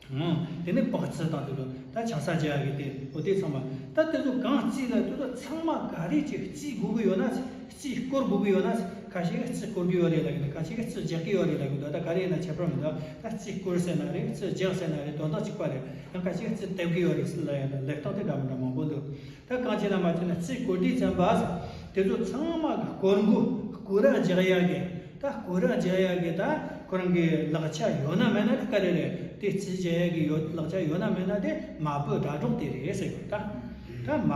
འོ་དེ་ནི་པགས་ཚི་དང་དེ་ཚོ་ད་ཆང་ས་རྒྱག་ཡག་གི་དེ་འོ་དེ་ཚང་མ་ད་དེ་ཚོ་གང་རྩིས་ལ་དེ་ཚོ་ཚང་མ་ག་རེ་ཅིག་རྩིས་དགོས་ཀྱི་ཡོད་ན། རྩིས་སྐོར་དགོས་ཀྱི་ཡོད་ན། ཁ་ཤས་ཀྱིས་རྩིས་སྐོར་གྱི་ཡོད་རེད་ལབ་ཀྱི་འདུག་ཁ་ཤས་ཀྱིས་རྩིས་རྒྱག་གི་ཡོད་རེད་ལབ་ཀྱི་འདུག་ད་ག་རེ་ཡིན་ན་ཁྱད་པར་མི་འདུག་ད་རྩིས་སྐོར་ཟེར་ན་རེད། རྩིས་རྒྱག་ཟེར་ན་རེད། དོན་དག་གཅིག་པ་རེད། ཡང་ཁ་ཤས་ཀྱིས་རྩིས་འདེབས་ཀྱི་ཡོད་རེད་ཟེར་ལབ་ཡ་ད་ལབ་སྟངས་དེ་འདྲ་མི་འདྲ་མང་པོ་འདུག་ད་གང་བྱས་ན་མ་བྱས་ན་རྩིས་སྐོར་དུས་ཙམ་པ། དེ་ཚོ་ཚང་མ་གི་སྐོར་འགོ་སྐོར་ར་རྒྱག་ཡ་གི་ད་སྐོར་ར་རྒྱག་ཡ་གི་ད་ཁོ་རང་གི་ལག་ཆ་ཡོད་ན་མེད་ན་ད་ག་རེ་རེད། དེ་རྩིས་རྒྱག་ཡ་གི་ཡོད་ལག་ཆ་ཡོད་ན་མེད་ན་དེ་མ་བུ་སྒྲ་སྒྲོགས་དེ་རེད་ཟེར་གི་ད། ད་མ་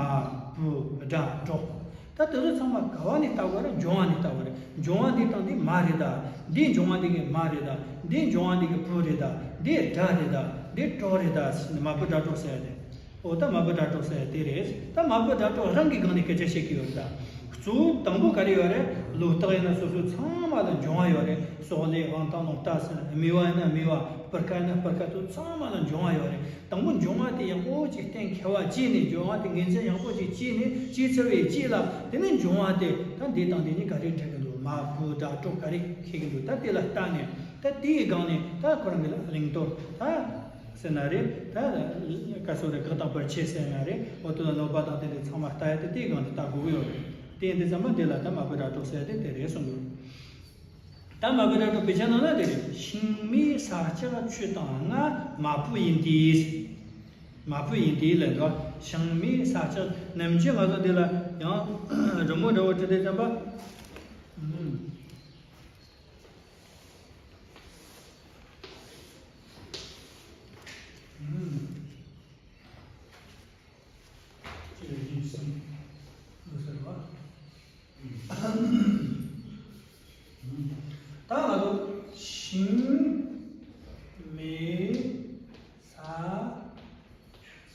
བུ་སྒྲ་སྒྲོགས། ད་དེ་ཚོ་ཚང་མ་ག་བ་ནས་ལྟ་དགོས་རེད། འབྱུང་བ་ནས་ལྟ་དགོས་རེད། འབྱུང་བ་འདི་དང་འདི་མ་རེད་ད། འདི་འབྱུང་བ་འདི་གི་མ་རེད་ད། འདི་འབྱུང་བ་འདི་གི་བུ་རེད་ད། འདི་སྒྲ་རེད་ད། འདི་སྒྲོགས་རེད་ད་ཟེར་ནས་མ་བུ་སྒྲ་སྒྲོགས་ཟེར་ཡ་རེད། འོ་ད་མ་བུ་སྒྲ་སྒྲོགས་ཟེར་ཡ་དེ་རེད། ད་མ་བུ་སྒྲ་སྒྲོགས་རང་གི་སྒང་ནས་སྐད་ཆ་བཤད་ཀྱི་ཡོད་རེད་ད། གཙོ་བོ་དང་པོ་ག་རེ་ཡོད་རེད། ལོ་རྟགས་ཡིན་ན་སོ་སོ་ཚང་མ་ལ་འབྱུང་བ་ཡོད་རེད། སོག་ལེ་དབང་ཐང་ལོང་རྟགས་ཟེར་ན་སྨེ་བ་ཡིན་ན་སྨེ་བ། སྤུ་རྐ་ཡིན་ན་སྤུ་རྐ་དེ་ཚང་མ་ལ་འབྱུང་བ་ཡོད་རེད། དང་པོ་འབྱུང་བ་དེ་ཡག་པོ་ཅིག་གཏན་འཁེལ་བ་བྱས་ནས། འབྱུང་བ་དེ་ངོས་འཛིན་ཡག་པོ་ཅིག་བྱས་ནས་བྱས་ཚར་བའི་རྗེས་ལ་དེ་ནས་འབྱུང་བ་དེ་ད་འདི་དང་འདི་གཉིས་ག་རེ་འཕྲད་ཀྱི་འདུག་མ་བུ་སྒྲ་སྒྲོགས་ག་རེ་འཁེལ་གྱི་འདུག་ད་དེ་ལ་ལྟ་ནས་ད་དེའི་སྒང་ནས་ད་ཁོ་རང་གི་ལ་གླེང་དོར་ད་ཟེར་ན་རེད། ད་ག་སོ་རེད། དགག་དང་བར་ཆད་ཟེར་ན་རེད། འོ་དེ་ལ་གནོད་པ་དང་དེ་འདྲ་ཚང་མ་ལྟ་ཡ་དེ་དེའི་སྒང་ནས་ལྟ་དགོས་ཀྱི་ཡོད་རེད། དེ་ཡིན་དུས་ཙམ་པ་འདི་ལ་ད་མ་བུ་སྒྲ་སྒྲོགས་ཟེར་ཡ་དེ་དེ་རེད་གསུངས་དགོས། ད་མ་བུ་སྒྲ་སྒྲོགས་དཔེ་ཆ་ནང་ན་དེ་རེད། ཤིང་མེ་ས་ལྕགས་ཆུ་དང་རྔ་མ་བུ་ཡིན་ཏེ། མ་བུ་ཡིན་ཏེ་ལབ་འདུག་ཤིང་མེ་ས་ལྕགས་ནམ་རྒྱུན་ང་ཚོ་འདི་ལ་ཡང་རི་མོ་འདྲ་བོ་བྲིས་དུས་ཙམ་པ། ཨུམ། ཨུམ། གཅིག་གཉིས་གསུམ་འདུག་ཟེར་བ། ད་ང་ཚོ་ཤིང་མེ་ས་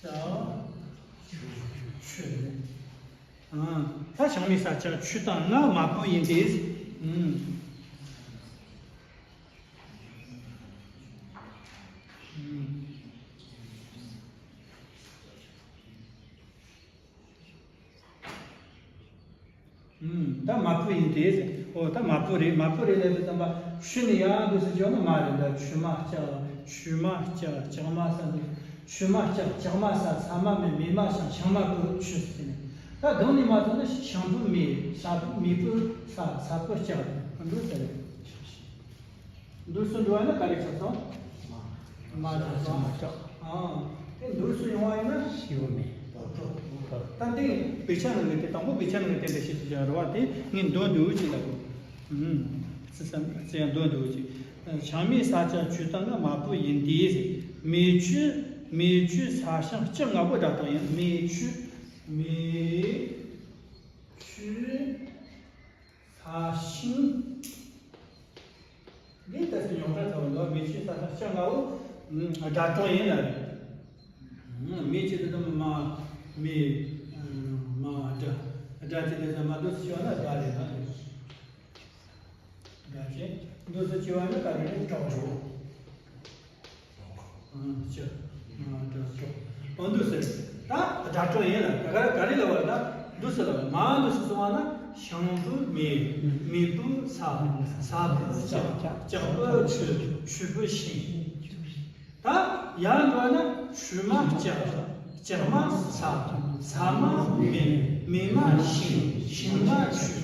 ལྕགས་ཆུ་ནས། ཨ། ད་ཤིང་མེ་ས་ལྕགས་ཆུ་དང་རྔ་མ་བུ་ཡིན་ཏེ། ཨུམ། ཨུམ། ཨུམ། ད་མ་བུ་ཡིན་ཏེ། འོ་ད་མ་བུ་རེད། མ་བུ་རེད་ལབ་དུས་ཙམ་པ་ཆུ་ནི་ཡང་འདུག་སེ་བརྗོད་ན་མ་རེད། ད་ཆུ་མ་ལྕགས། ཆུ་མ་ལྕགས་ལྕགས་མ་ས་འདུག་ཆུ་མ་ལྕགས་ལྕགས་མ་ས་ས་མ་མེ་མེ་མ་ཤིང་ཤིང་མ་བུ་ཆུ་ཟེར་ནས། ད་གང་ནས་མ་ཐོན་ན་ཤིང་བུ་མེ་ས་བུ་མེ་བུ་ས་ས་བུ་ལྕགས་འདུག་ཟེར་རེད། འདུག་སེ་འགྲོ་བ་ན་ག་རེ་ཆགས་སོང་། མ་ཆགས་སོང་། མ་ཆགས་སོང་། ཨ། དེ་འདུག་སེ་ཡོང་བ་ཡིན་ན། ཤིའུ་མེ། ད་དེ་དཔེ་ཆ་ནང་གི་དེ་དང་པོ་དཔེ་ཆ་ནང་གི་དེ་འདྲ་ཞིག་ཅིག་ཀྱང་རེད་བ། དེ་ངས་འདོན་འདོད་ཅིག་ལ་གོ། ཨུམ། རྩི་སམ་རྩི་ཡང་འདོན་འདོད་ཅིག་ཆང་མེད་ས་ཆ་ཆུ་དྭངས་ང་མ་བུ་ཡིན་ཏེ་ཟེར། མེ་ཆུ། མེ་ཆུ་ས་ཞིང་ལྕགས་ལྔ་པོ་སྒྲ་གྲོགས་ཡིན། མེ་ཆུ། མེ་ཆུ། ས་ཞིང་། འདི་ལྟ་སའི་ཡོངས་གྲགས་ཚ་བ་འདུག་མེ་ཆུ་ས་ཞིང་ལྕགས་ལྔ་པོ་སྒྲ་གྲོགས་ཡིན་ལ་རེད། མེ་ཆུ་དེ་ཚོ་མ། མེ། མ་སྒྲ། སྒྲ་ཆུ་དེ་ཚོ་མ་འདུག་ཞུ་བ་ན་སྒྲ་རེད་ན། སྒྲ་ཆེ། འདུག་སེ་བྱེད་པ་ནི་ག་རེ་རེད། གྲོགས་འགྲོ། ཨང་། ཅི། མ་སྒྲ་གྲོགས། འོ་འདུག་སེ། ད་སྒྲ་གྲོགས་ཡིན་ལ་ག་ག་ག་རེ་ལབ་པ་ད། འདུག་སེ་ལབ་པ་མ་འདུག་སེ་སོང་བ་ན། ཞིང་བུ་མེ། མེ་བུ་ས། ས་བུ་ལྕགས། ལྕགས་བུ་ཆུ། ཆུ་བུ་ཤིང་། ད་ཡར་འགྲོ་ན་ཆུ་མ་ལྕགས། ལྕགས་མ་ས། ས་མ་མེ། མེ་མ་ཤིང་། ཤིང་མ་ཆུ།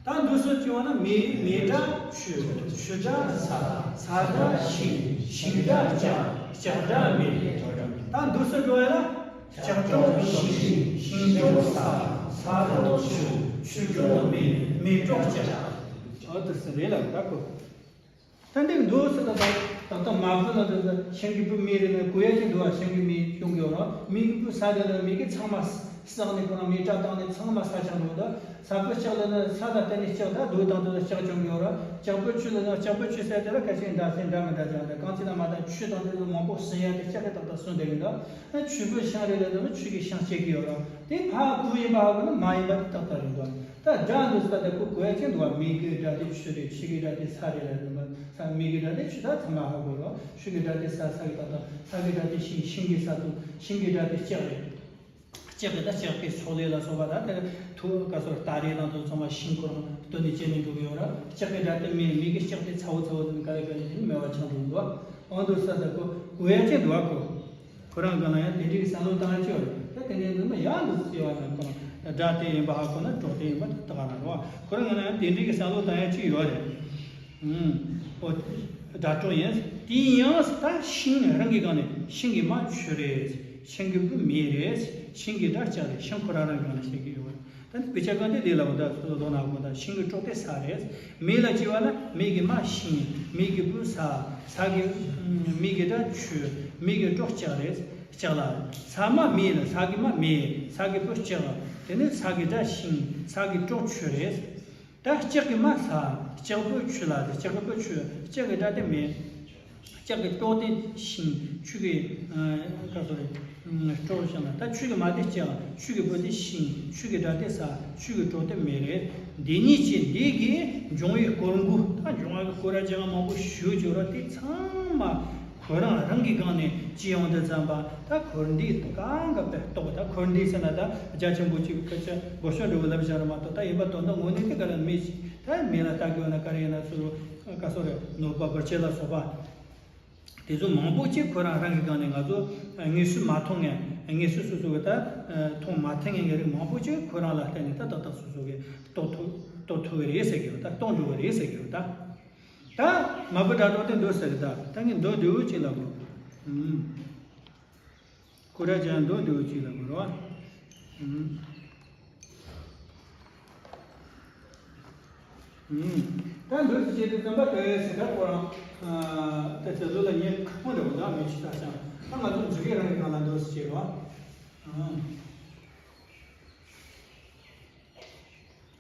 ད་འདུག་སེ་བྱུང་བ་ན་མེ་མེ་སྒྲ་ཆུ། ཆུ་སྒྲ་ས། ས་སྒྲ་ཤིང་། ཤིང་སྒྲ་ལྕགས། ལྕགས་སྒྲ་མེ། ད་འདུག་སེ་འགྲོ་ཡ་ན་ལྕགས་གྲོགས་ཤིང་། ཤིང་གྲོགས་ས། ས་གྲོགས་ཆུ། ཆུ་གྲོགས་མེ། མེ་གྲོགས་ལྕགས། འོ་དེ་སུ་རེད་ལ་ད་གོ། ད་འདི་འདུག་སེ་ད་ད་ད་མ་བུ་ན་ད་ཤིང་གི་བུ་མེ་རེད་ན་གོ་ཡ་ཅིག་འདུག་བ། ཤིང་གི་མེ་བྱུང་གི་ཡོད་ར། མེ་གི་བུ་ས་རེད་ན་མེ་གི་ཚང་མ་ཟགས་ནས་ཁོ་རང་མེ་སྒྲ་བཏང་ནས་ཚང་མ་ས་ཆགས་འགྲོ་ད། ས་བུ་ལྕགས་ལ་ན་ས་དང་བརྟེན་ནས་ལྕགས་ད་རྡོ་དང་དེ་ལ་ལྕགས་བྱུང་གི་ཡོད་ར། ལྕགས་བུ་ཆུ་ལ་ན་ལྕགས་བུ་ཆུ་ཟེར་དེ་ལ་ཁ་ཤས་འདྲ་ཟེར་འདྲ་མི་འདྲ་ཀྱང་ད་གང་ཅི་ན་མ་ད་ཆུ་དང་དེ་ལ་མང་པོ་ཟིན་ཡ་དེ་ལྕགས་གི་ཏག་ཏག་སོན་བསྡད་གི་འདུག་ཆུ་བུ་ཤིང་རེད་ལ་ན་ཆུ་གི་ཤིང་སྐྱེ་གི་ཡོད་ར། དེ་ཕ་བུ་ཡིན་པ་ཧ་གོ་ན་མ་ཡིན་པ་དེ་ཏག་ཏག་རེད་འདུག་ད་སྒྲ་འདི་ས་ད་ཁོ་གོ་ཡ་ཅན་འདུག་བ། མེ་གི་སྒྲ་དེ་ཆུ་རེད། ཆུ་གི་སྒྲ་དེ་ས་རེད་ལ་རེད་མ། ས་མེ་གི་སྒྲ་དེ་ཆུ་ད་ཚང་མ་ཧ་གོ་རོ། ཆུ་གི་སྒྲ་དེ་ས། ས་གི་ད་ད་ས་གི་སྒྲ་དེ་ཤིང་། ཤིང་གི་ས་དུ། ཤིང་གི་སྒྲ་དེ་ལྕགས་རེད། ལྕགས་གི་ད་ལྕགས་གི་སོག་ལེ་ལ་སོགས་པ་ད་དེ་ཐུ་ག་སོར་སྟ་རེ་དང་དུ་ཚང་མ་ཤིང་ཁོ་རང་སྟོད་ནས་བཅད་ནས་འགྲོ་གི་ཡོད་ར། ལྕགས་གི་སྒྲ་དེ་མེ། མེ་གི་ལྕགས་དེ་ཚ་བོ་ཚ་བོ་དེ་ག་རེ་ག་རེ་དེ་མེ་བ་ཆགས་འགྲོ་གི་འདུག་འོ་འདུག་ས་ད་ཁོ་གོ་ཡ་ཅན་འདུག་བ་ཁོ། ཁོ་རང་ག་ལ་ཡང་དེ་འདྲའི་བསམ་བློ་བཏང་ཡ་ཅིག་ཡོད་རེད། ད་དེ་འདྲའི་འདུག་མ་ཡང་འདུག་ཅེས་པ་ན་ཁོ་རང་སྒྲ་དེ་ཡིན་པ་ཧ་གོ་ན་གྲོགས་དེ་ཡིན་པ་ད་ག་རང་རེད་བ། ཁོ་རང་ག་ལ་ཡང་དེ་འདྲའི་བསམ་བློ་བཏང་ཡ་ཅིག་ཡོད་རེད། ཨུམ། ཨོ། སྒྲ་གྲོགས་ཡིན། དེ་ཡང་ད་ཤིང་རང་གི་སྒང་ནས་ཤིང་གི་མ་ཆུ་རེད། ཤིང་གི་བུ་མེ་རེད། ཤིང་གི་སྒྲ་ལྕགས་རེད། ཤིང་ཁོ་རང་རང་གི་སྒང་ནས་བཤད་ཀྱི་ཡོད་རེད། ད་ནི་དཔེ་ཆ་གང་དེ་ལས་ལ་བ་ད་སོ་སོ་ལོ་ན་གོ་ད་ཤིང་གི་གྲོགས་དེ་ས་རེད། མེ་ལ་བྱས་པ་ན་མེ་གི་མ་ཤིང་། མེ་གི་བུ་ས། ས་གི་མེ་གི་སྒྲ་ཆུ། མེ་གི་གྲོགས་ལྕགས་རེད། ལྕགས་ལ། ས་མ་མེ་ལ། ས་གི་མ་མེ། ས་གི་བུ་ལྕགས། དེ་ནས་ས་གི་སྒྲ་ཤིང་། ས་གི་གྲོགས་ཆུ་རེད། ད་ལྕགས་ཀྱི་མ་ས། ལྕགས་བུ་ཆུ་ལ། ལྕགས་ཀྱི་བུ་ཆུ། ལྕགས་ཀྱི་སྒྲ་དེ་མེ། ལྕགས་ཀྱི་གྲོགས་དེ་ཤིང་། ཆུ་གི་ག་སོ་རེད། གྲོགས་བྱས་ན་ད་ཆུ་གི་མ་དེ་ལྕགས། ཆུ་གི་བུ་དེ་ཤིང་། ཆུ་གི་སྒྲ་དེ་ས། ཆུ་གི་གྲོགས་དེ་མེ་རེད། འདི་ཉིད་ཀྱི་འདི་གི་འབྱུང་བའི་སྐོར་འགུ། ད་འབྱུང་བ་གི་སྐོར་ར་ཅང་མང་པོ་ཞུ་ཅོ་ར་དེ་ཚང་མ། ཁོ་རང་རང་གི་སྒང་ནས་ཅི་ཡོང་དུ་བརྩམས་པ། ད་འཁོར་འདས་གང་ག་པའི་རྟོགས། ད་འཁོར་འདས་ཟེར་ན་ད་རྒྱ་ཆེན་པོ་གཅིག་སྐད་ཆ་སྒོ་ཤོད་འགྲོ་བའི་ལམ་བྱ་ར་མ་གཏོགས། ད་ཡིན་པ་དོན་དག་དངོས་གནས་དེ་ག་རེ་མེད་ཅིག་ད་མེད་ལ་ལྟ་དགོས་ན་ག་རེ་ཡིན་ན་ཚུར་ག་སོ་རེ་ནོར་བ་བར་ཆད་ལ་སོགས་པ་དེ་ཚོ་མང་པོ་ཅིག་ཁོ་རང་རང་གི་སྒང་ནས་ང་ཚོ་དངོས་སུ་མ་མཐོང་ངས། དངོས་སུ་སོ་སོ་གི་ད་མཐོང་མ་ཐེངས་ངས་རིགས་མང་པོ་ཅིག་ཁོ་རང་ལ་བརྟེན་ནས་ད་ཏག་ཏག་སོ་སོ་གི་རྟོགས་ཐུབ་རྟོགས་ཐུབ་ཀྱི་རེད་ཟེར་གི་ཡོད། ད་རྟོགས་འགྲོ་གི་རེད་ཟེར་གི་ཡོད་ད། ད་མ་བུ་དྲ་གྲོགས་དེ་འདུག་ཟེར་ད། ད་ངས་འདུག་འདུག་ཅིག་ལབ་དགོས། ཨུམ། ཁོ་ར་ཅང་འདུག་འདུག་ཅིག་ལབ་དགོས་རོ། ཨུམ། ཨུམ། ད་འདུག་ཟེར་བྱས་ཏེ་བསམ་པ་དེ་ཟེར་ད་ཁོ་རང་། ཨ། ད་ཚེ་ལོ་ལ་ཉེ་ཁ་པོ་འདྲ་བོ་ད་མི་ཆི་ད་ཅང་ད་ང་ཚོ་འཇིག་གི་རང་གི་སྒང་ལ་འདུག་ཟེར་བྱས་རོ། ཨུམ།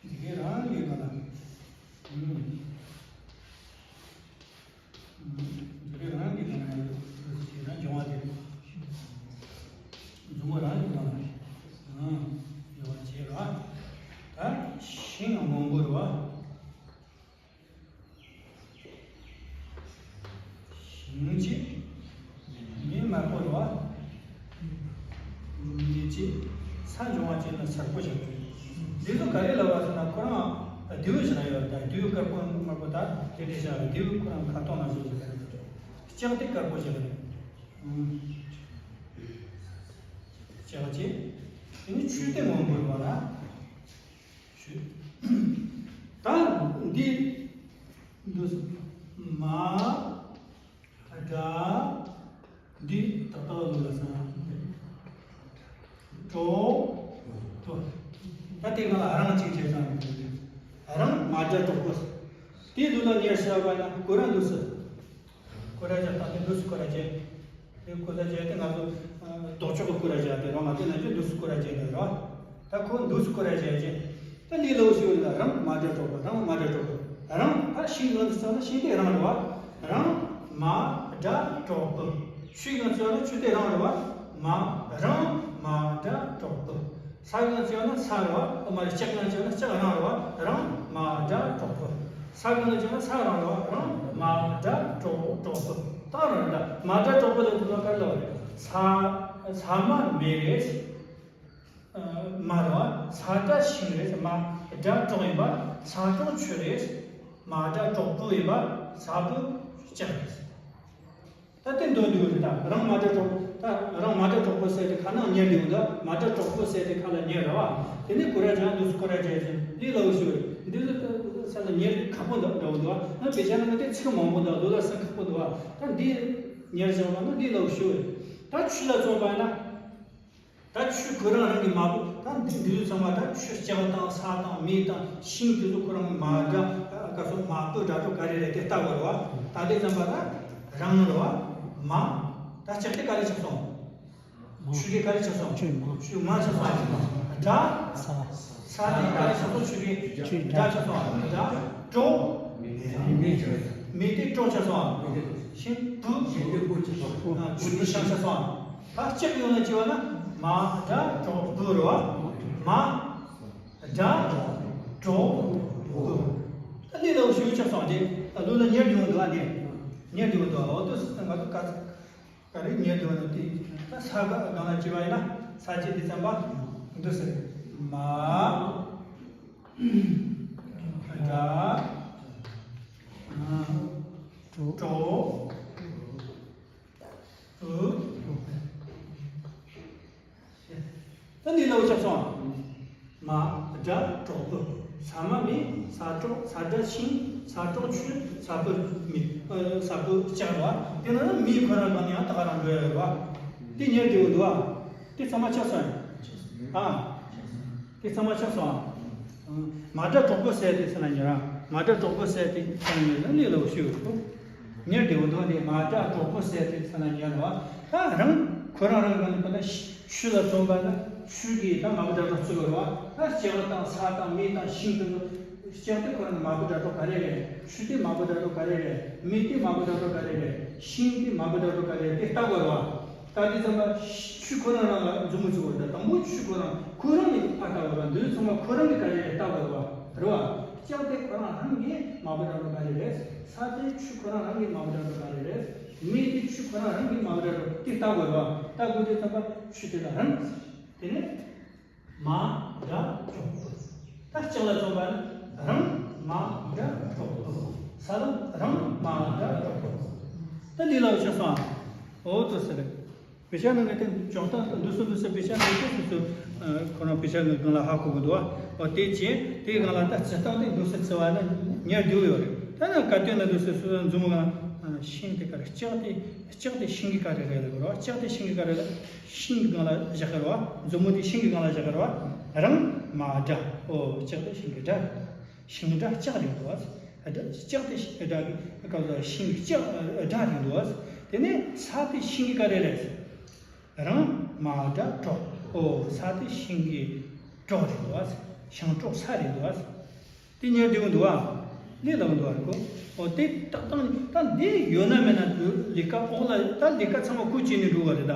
འདི་གའི་རང་ཡོད་པ་ལ། ཨུམ། འདི་གའི་རང་གི་ནང་ཡོད་པ་ཞེ་ན་འབྱུང་བ་དེ། འབྱུང་བ་རང་གི་ནང་ལ། ཨུམ། ཡོད་པ་བྱེད་ར། ད་ཤིང་སྔོན་པོ་རེད་བ། ཞིང་གཅིག་མེ་དམར་པོ་རེད་བ། མེ་གཅིག་ས་འབྱུང་བ་གཅིག་ན་སེར་པོ་ཞིག་འདི་ཚོ་ག་རེ་ལབ་པ་ཟེར་ན་ཁོ་རང་རྡེའུ་ཞིག་ན་ཡོད། ད་རྡེའུ་དཀར་པོ་དམར་པོ་ད་དེ་འདྲ་བཞག་རྡེའུ་ཁོ་རང་ཁ་ཐོག་ན་བཞག་ཞིག་རེད། ལྕགས་དེ་དཀར་པོ་ཞིག་རེད། ལྕགས་གཅིག་དེ་ནི་ཆུ་དེ་སྔོན་པོ་རེད་བ་ན། ད་འདི་འདུག་མ་སྒྲ་འདི་ཏག་ཏག་ལ་ལ་སང་གྲོགས་ད་དེ་ག་ལ་རང་གཅིག་བྱས་ཙང་རང་མ་སྒྲ་གྲོགས་པོ། དེའི་ལུགས་ལ་ཉེར་བྱ་བ་ཡིན་ན་སྐོར་ར་འདུག་སེ། སྐོར་ར་བྱ་དང་དེ་འདུག་སེ་སྐོར་ར་བྱེད། དེ་སྐོར་ར་བྱེད་དེ་ང་ཚོ་ལྡོག་ཕྱོགས་ཀྱི་སྐོར་ར་བྱེད་དེ་རང་ང་དེ་ན་ཅི་འདུག་སེ་སྐོར་ར་བྱེད་དེ་རོ། ད་ཁོ་འདུག་སེ་སྐོར་ར་བྱེད་ཅེ། ད་ལས་སླ་བོ་ཞིག་ཡོད་ལ་རང་མ་སྒྲ་གྲོགས་པོ། རང་མ་སྒྲ་གྲོགས་པོ། རང་ད་ཤིང་ལ་འདི་ཚང་ན་ཤིང་དེ་རང་རེད་བ། རང་མ་སྒྲ་གྲོགས་པོ། ཆུ་ཡང་བརྩིས་ན་ཆུ་དེ་རང་རེད་བ། མ་རང་མ་སྒྲ་གྲོགས་པོ། ས་ཡང་བརྩིས་ན་ས་རེད་བ། ཨ་མ་རེད། ལྕགས་ཡང་བརྩིས་ན་ལྕགས་རང་རེད་བ། རང་མ་སྒྲ་གྲོགས་པོ། ས་ཡང་བརྩིས་ན་ས་རང་རེད་བ། རང་མ་སྒྲ་གྲོགས་གྲོགས་པོ། ད་རང་རེད། མ་སྒྲ་གྲོགས་པོ་ལ་དུ་ན་ག་ལ་བ་རེད། ས་ས་མ་མེ་རེད། མ་རེད་བ། ས་སྒྲ་ཤིང་རེད། མ་སྒྲ་གྲོགས་ཡིན་པ། ས་གྲོགས་ཆུ་རེད། མ་སྒྲ་གྲོགས་པོ་ཡིན་པ། ས་བོན་ལྕགས་རེད། ད་དེ་འདོན་དུས་རེད། ད་རང་མ་སྒྲ་གྲོགས། ད་རང་མ་སྒྲ་གྲོགས་པོ་ཟེར་དེ་ཁ་ནང་ཉེར་འདུག་ད་མ་སྒྲ་གྲོགས་པོ་ཟེར་དེ་ཁ་ལ་ཉེར་རེད་བ། དེ་ནས་སྐོར་ར་བྱེད་འདུག་སེ་སྐོར་ར་བྱེད་ཅེ་ལས་སླ་བོ་ཞིག་རེད། འདི་ཚོ་ས་ལ་ཉེར་ཁག་པོ་འདུག་འདྲ་བོ་འདུག་ད་དཔེ་ཆ་ནང་དེ་ཚིག་མང་པོ་འདུག་ལོ་ལ་སེང་ཁག་པོ་འདུག་ད་འདི་ཉེར་བྱ་བ་ན་ལས་སླ་བོ་ཞིག་རེད། ད་ཆུ་ལ་མཚོན་པ་ན། ད་ཆུ་ཁོ་རང་རང་གི་མ་བུ། ད་འདི་འདི་ཚོ་ཚང་མ་ད་ཆུ་ལྕགས་དང་ས་དང་མེ་དང་ཤིང་དེ་ཚོ་ཁོ་རང་གི་མ་སྒྲ་ག་སོ་མ་བུ་སྒྲ་གྲོགས་ག་རེ་རེད་དེ་ལྟ་དགོས་རེད་བ། ད་དེ་ཙམ་པ་ད་རང་རེད་བ། མ་ད་ལྕགས་དེ་ག་རེ་ཆགས་སོང་། ཆུ་དེ་ག་རེ་ཆགས་སོང་། ཆུ་མ་ཆགས་སོང་། སྒྲ་ས་ས་དེ་ག་རེ་ཆགས་སོང་། ཆུ་དེ་སྒྲ་ཆགས་སོང་། སྒྲ་གྲོགས་མེ་དེ་གྲོགས་ཆགས་སོང་། ཤིང་བུ་ཤིང་བུ་ཆགས་སོང་། ད་ལྕགས་ཡོད་ན་ཅི་བ་ན་མ་སྒྲ་གྲོགས་བུ་རེད་བ། མ་སྒྲ་གྲོགས་བུ། ད་ལས་སླ་བོ་ཞིག་ཆགས་སོང་། དེ་ད་ལོ་ལ་ཉེར་འདུག་འདུག་ཨ་ནི་ཉེར་འདུག་འདུག་འོ་དུ་སི་ང་ཚོ་ག་ག་རེ་ཉེར་འདུག་ནི་དེ་ད་ས་ག་གང་ལ་ཅི་བ་ཡིན་ན་ས་ཅི་དེ་ཙམ་པ་འདུག་སེ་མ་སྒྲ་གྲོགས། ཨུ། ད་འདི་ལ་འུ་ཆགས་སོང་། མ་སྒྲ་གྲོགས་པོ། ས་མ་མེ། ས་གྲོགས། ས་སྒྲ་ཤིང་། ས་གྲོགས་ཆུ། ས་བོན་མེ། ཨ། ས་བོན་ལྕགས་རེད་བ། དེ་ན་མེ་ཁོ་རང་གང་ཡང་ད་ག་རང་འགྲོ་ཡ་རེད་བ། དེ་ཉེར་བདེ་བོ་འདུག་བ། དེ་ཚང་མ་ཆགས་སོང་ཡ། ཨ། དེ་ཚང་མ་ཆགས་སོང་ཨ། མ་སྒྲ་གྲོགས་པོ་ཟེར་དེ་ཚེ་ན་ཉེ་རང་། མ་སྒྲ་གྲོགས་པོ་ཟེར་དེ་ཚེ་ན་ཉེ་རང་ལས་ལ་འུ་ཤི་འུ་ཤི་འདུག་ཉེར་བདེ་བོ་འདུག་དེ་མ་སྒྲ་གྲོགས་པོ་ཟེར་དེ་ཚེ་ན་ཉེ་རང་བ། ད་རང་ཁོ་རང་རང་གང་ནས་པ་ན་ཤི། ཆུ་ལ་མཚོན་པ་ན་ཆུ་གིས་ད་མ་བུ་སྒྲ་གྲོགས་ཚུགས་པ་རེད་བ། ད་ལྕགས་དང་ས་དང་མེ་དང་ཤིང་དེ་ཚོ། ལྕགས་དེ་ཁོ་རང་མ་བུ་སྒྲ་གྲོགས་ག་རེ་རེད། ཆུ་དེ་མ་བུ་སྒྲ་གྲོགས་ག་རེ་རེད། མེ་དེ་མ་བུ་སྒྲ་གྲོགས་ག་རེ་རེད། ཤིང་དེ་མ་བུ་སྒྲ་གྲོགས་ག་རེ་རེད། དེ་ལྟ་དགོས་རེད་བ། ད་དེ་ཙམ་པ་ཆུ་ཁོ་རང་རང་ལ་མཛུབ་མོ་བཙུགས་པ་རེད། དང་པོ་ཆུ་ཁོ་རང་ཁོ་རང་གི་ཕར་ལྟ་དགོས་རེད་བ། འདི་ཚང་མ་ཁོ་རང་གི་ག་རེ་རེད་ལྟ་དགོས་རེད་བ། རེད་བ། ལྕགས་དེ་ཁོ་རང་རང་གི་མ་བུ་སྒྲ་གྲོགས་ག་རེ་རེད། ས་དེ་ཆུ་ཁོ་རང་རང་གི་མ་བུ་སྒྲ་གྲོགས་ག་རེ་རེད། མེ་དེ་ཆུ་ཁོ་རང་རང་གི་མ་བུ་སྒྲ་གྲོགས་དེ་ལྟ་དགོས་རེད་བ། ལྟ་དགོས་དུས་ཙམ་པ་ཆུ་དེ་ལ་རང་། དེ་ནས་མ་སྒྲ་གྲོགས་པོ། ད་ལྕགས་ལ་མཚོན་པ་ནི་རང་མ་སྒྲ་གྲོགས་པོ། ས་ལ་རང་མ་སྒྲ་གྲོགས་པོ། ད་འདི་ལ་འུ་ཆགས་སོང་ཨ། འོ་དོ་ཟེར། དཔེ་ཆ་ནང་གི་དེ་འཇོག་སྟངས་འདུག་སེ་འདུག་སེ་དཔེ་ཆ་ནང་གི་སོ་སོ་ཁོ་རང་དཔེ་ཆ་གི་སྒང་ལ་ཧ་གོ་གི་འདུག་བ། འོ་དེ་བྱས་དེའི་སྒང་ལ་ད་བརྩི་སྟངས་དེ་འདུག་སེ་བརྩི་བ་ནི་ཉེར་བདེ་བོ་ཡོད་རེད། ད་ནི་ག་དུས་ན་འདུག་སེ་སོ་སོ་མཛུབ་མོ་སྒང་ལ་ཤིང་དེ་ག་རེ་ལྕགས་དེ་ལྕགས་དེ་ཤིང་གི་ག་རེ་རེད་ལ་གོ་ར་བ། ལྕགས་དེ་ཤིང་གི་ག་རེ་ལ། ཤིང་གི་སྒང་ལ་བཞག་གི་རེད་བ། མཛུབ་མོ་དེ་ཤིང་གི་སྒང་ལ་བཞག་གི་རེད་བ། རང་མ་སྒྲ། ཨོ་ལྕགས་དེ་ཤིང་གི་སྒྲ་རེད། ཤིང་སྒྲ་ལྕགས་རེད་འདུག་བ། སྒྲ་ལྕགས་དེ་ཤིང་སྒྲ་གི་སྐབས་སུ་ཤིང་གི་ལྕགས་སྒྲ་རེད་འདུག་བ། དེ་ནས་ས་དེ་ཤིང་གི་ག་རེ་རེད། རང་མ་སྒྲ་གྲོགས། ཨོ་ས་དེ་ཤིང་གི་གྲོགས་རེད་འདུག་བ། ཤིང་གྲོགས་ས་རེད་འདུག་བ། དེ་ཉེར་བདེ་བོ་འདུག་བ། ལས་སླ་བོ་འདུག་བ་རེད་གོ། ཨོ་དེ་ཏག་ཏག་ད་འདི་ཡོད་ན་མེད་ན་ལས་ཀ་འོག་ལ་ད་ལས་ཀ་ཚང་མ་ཁོ་བྱས་ནས་འགྲོ་བ་རེད་ད།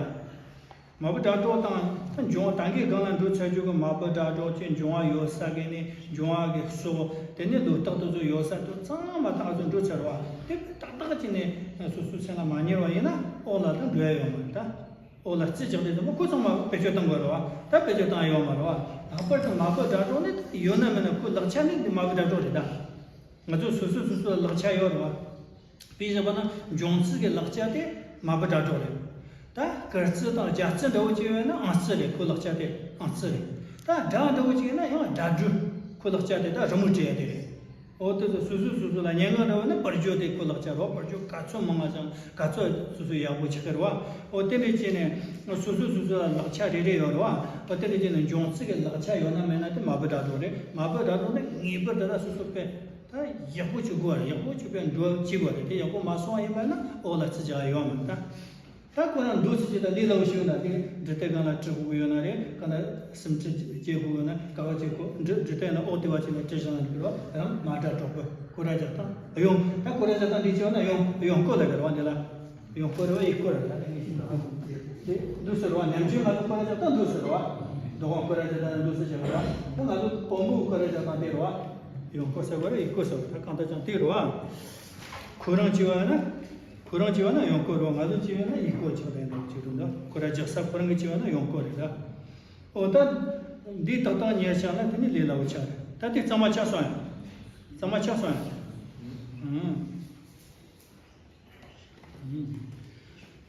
མ་བུ་སྒྲ་གྲོགས་དང་ད་འབྱུང་བ་ད་གིན་སྒང་ལ་འགྲོ་ཚར་རྒྱུ་གི་མ་བུ་སྒྲ་གྲོགས་ཀྱི་འབྱུང་བ་ཡོད་ས་གི་ནས་འབྱུང་བ་གི་སྲོག་དེ་ནས་ལུས་རྟགས་དེ་ཚོ་ཡོད་ས་དེ་ཚང་མ་ད་ང་ཚོ་འགྲོ་ཚར་བ། དེ་ཏག་ཏག་ཅིག་ནས་སོ་སོའི་སེམས་ལ་མ་ཉར་བ་ཡིན་ན་འོག་ལ་ད་འགྲོ་ཡ་ཡོད་མ་རེད་ད། འོག་ལ་རྩིས་རྒྱག་དུས་ཙམ་པ་ཁོ་ཚང་མ་བེད་སྤྱོད་གཏང་དགོས་རེད་བ། ད་བེད་སྤྱོད་གཏང་ཡོད་མ་རེད་བ། ལྷག་པར་དུ་མ་བུ་སྒྲ་གྲོགས་ནི་ད་ཡོད་ན་མེད་ན་ཁོའི་ལག་ཆ་ནི་འདི་མ་བུ་སྒྲ་གྲོགས་རེད་ད། ང་ཚོ་སོ་སོ་སོ་སོ་ལ་ལག་ཆ་ཡོད་རེད་བ། དཔེ་བཞག་པ་ན་འབྱུང་རྩི་གི་ལག་ཆ་དེ་མ་བུ་སྒྲ་གྲོགས་རེད། ད་གར་རྩི་དང་རྒྱ་རྩི་འདྲ་བོ་ཅིག་ཡོད་ན་ཨང་རྩི་རེད། ཁོ་ལག་ཆ་དེ་ཨང་རྩི་རེད། ད་སྒྲ་འདྲ་བོ་ཅིག་ཡོད་ན་ཡང་སྒྲ་སྒྲོ། ཁོ་ལག་ཆ་དེ་ད་རི་མོ་བྲིས་ཡ་དེ་རེད། འོ་དེ་ཚོ་སོ་སོ་སོ་སོ་ལ་སྙན་ངག་འདྲ་བོ་ན་པར་སྦྱོར་དེ་ཁོ་ལག་ཆ་རེད་བ། པར་སྦྱོར་ག་ཚོད་མང་ང་ཅང་ག་ཚོད་སོ་སོ་ཡག་པོ་ཆགས་ཀྱི་རེད་བ། འོ་དེ་འདྲ་བྱས་ནས་སོ་སོ་སོ་སོ་ལ་ལག་ཆ་རེ་རེ་ཡོད་རེད་བ། འོ་དེ་འདྲ་བྱས་ནས་འབྱུང་རྩི་གི་ལག་ཆ་ཡོད་ན་མེད་ན་དེ་མ་བུ་སྒྲ་གྲོགས་རེད། མ་བུ་སྒྲ་གྲོགས་ནི་ངེས་པར་དུ་ད་སོ་སོ་དཔེ། ད་ཡག་པོ་བྱེད་དགོས་རེད། ཡག་པོ་བྱེད་པའི་འགྲོ་བྱེད་དགོས་རེད། དེ་ཡག་པོ་མ་སོང་བ་ཡིན་པ་ན་འོག་ལ་རྩི་བྱ་ཡོད་མ་རེད་ད། ད་ཁོ་རང་འདུག་སེ་བྱས་ད་ལས་སླ་བོ་ཞིག་ཡོད་ན་དེ་འབྲི་དེབ་སྒང་ལ་བྲི་དགོས་ཀྱི་ཡོད་ན་རེད། གང་ལྟར་སུམ་ཁྲི་བརྒྱད་དགོས་ཡོད་ན་ག་བ་བྱེད་དགོས། འབྲི་འབྲི་དེབ་ན་འོག་དེ་བ་བྱས་ན་བྲི་བཞག་ན་འགྲིག་གི་རེད། རང་མ་འདྲ་གྲོགས་པོ་སྐོར་ར་རྒྱག་སྟངས་ཡོང་། ད་སྐོར་ར་རྒྱག་སྟངས་འདི་བྱས་ན་ཡོང་ཡོང་སྐོར་ལ་གི་རེད་བ། འདི་ལ་ཡོང་སྐོར་རེད་བ། ཡིག་སྐོར་རེད་བ། ད་ངས་ཤེས་ད་དེ་འདུག་ཟེར་བ། ནམ་རྒྱུན་ང་ཚོ་སྐོར་ར་རྒྱག་སྟངས་འདུག་ཟེར་བ། འདུག་ག་སྐོར་ར་རྒྱག་སྟངས་འདུག་ཟེར་བྱས་པ་རེད་བ། ད་ང་ཚོ་བོན་པོ་སྐོར་ར་རྒྱག་སྟངས་དེ་རེད་བ། ཡོང་སྐོར་ཟེར་བ་རེད། ཡིག་སྐོར་ཟེར་བ་ད་གང་ལྟར་ཀྱང་དེ་རེད་བ། ཁོ་རང་བྱས་པ་ན། ཁོ་རང་བྱས་པ་ན་ཡོང་སྐོར་རེད་བ། ང་ཚོ་བྱས་པ་ན་ཡིག་སྐོར་ཆགས་པའི་འདུག་ཅིག་རེད་འདུག་སྐོར་ར་རྒྱག་ས་ཁོ་རང་གིས་བྱས་པ་ན་ཡོང་སྐོར་རེད་ད། འོ་ད། འདི་ཏག་ཏག་ཉར་བཞག་ན་དེ་ནི་ལས་སླ་བོ་ཆགས་རེད། ད་དེ་གཙང་མ་ཆགས་སོང་ཡ། གཙང་མ་ཆགས་སོང་ཡ། ཨང་།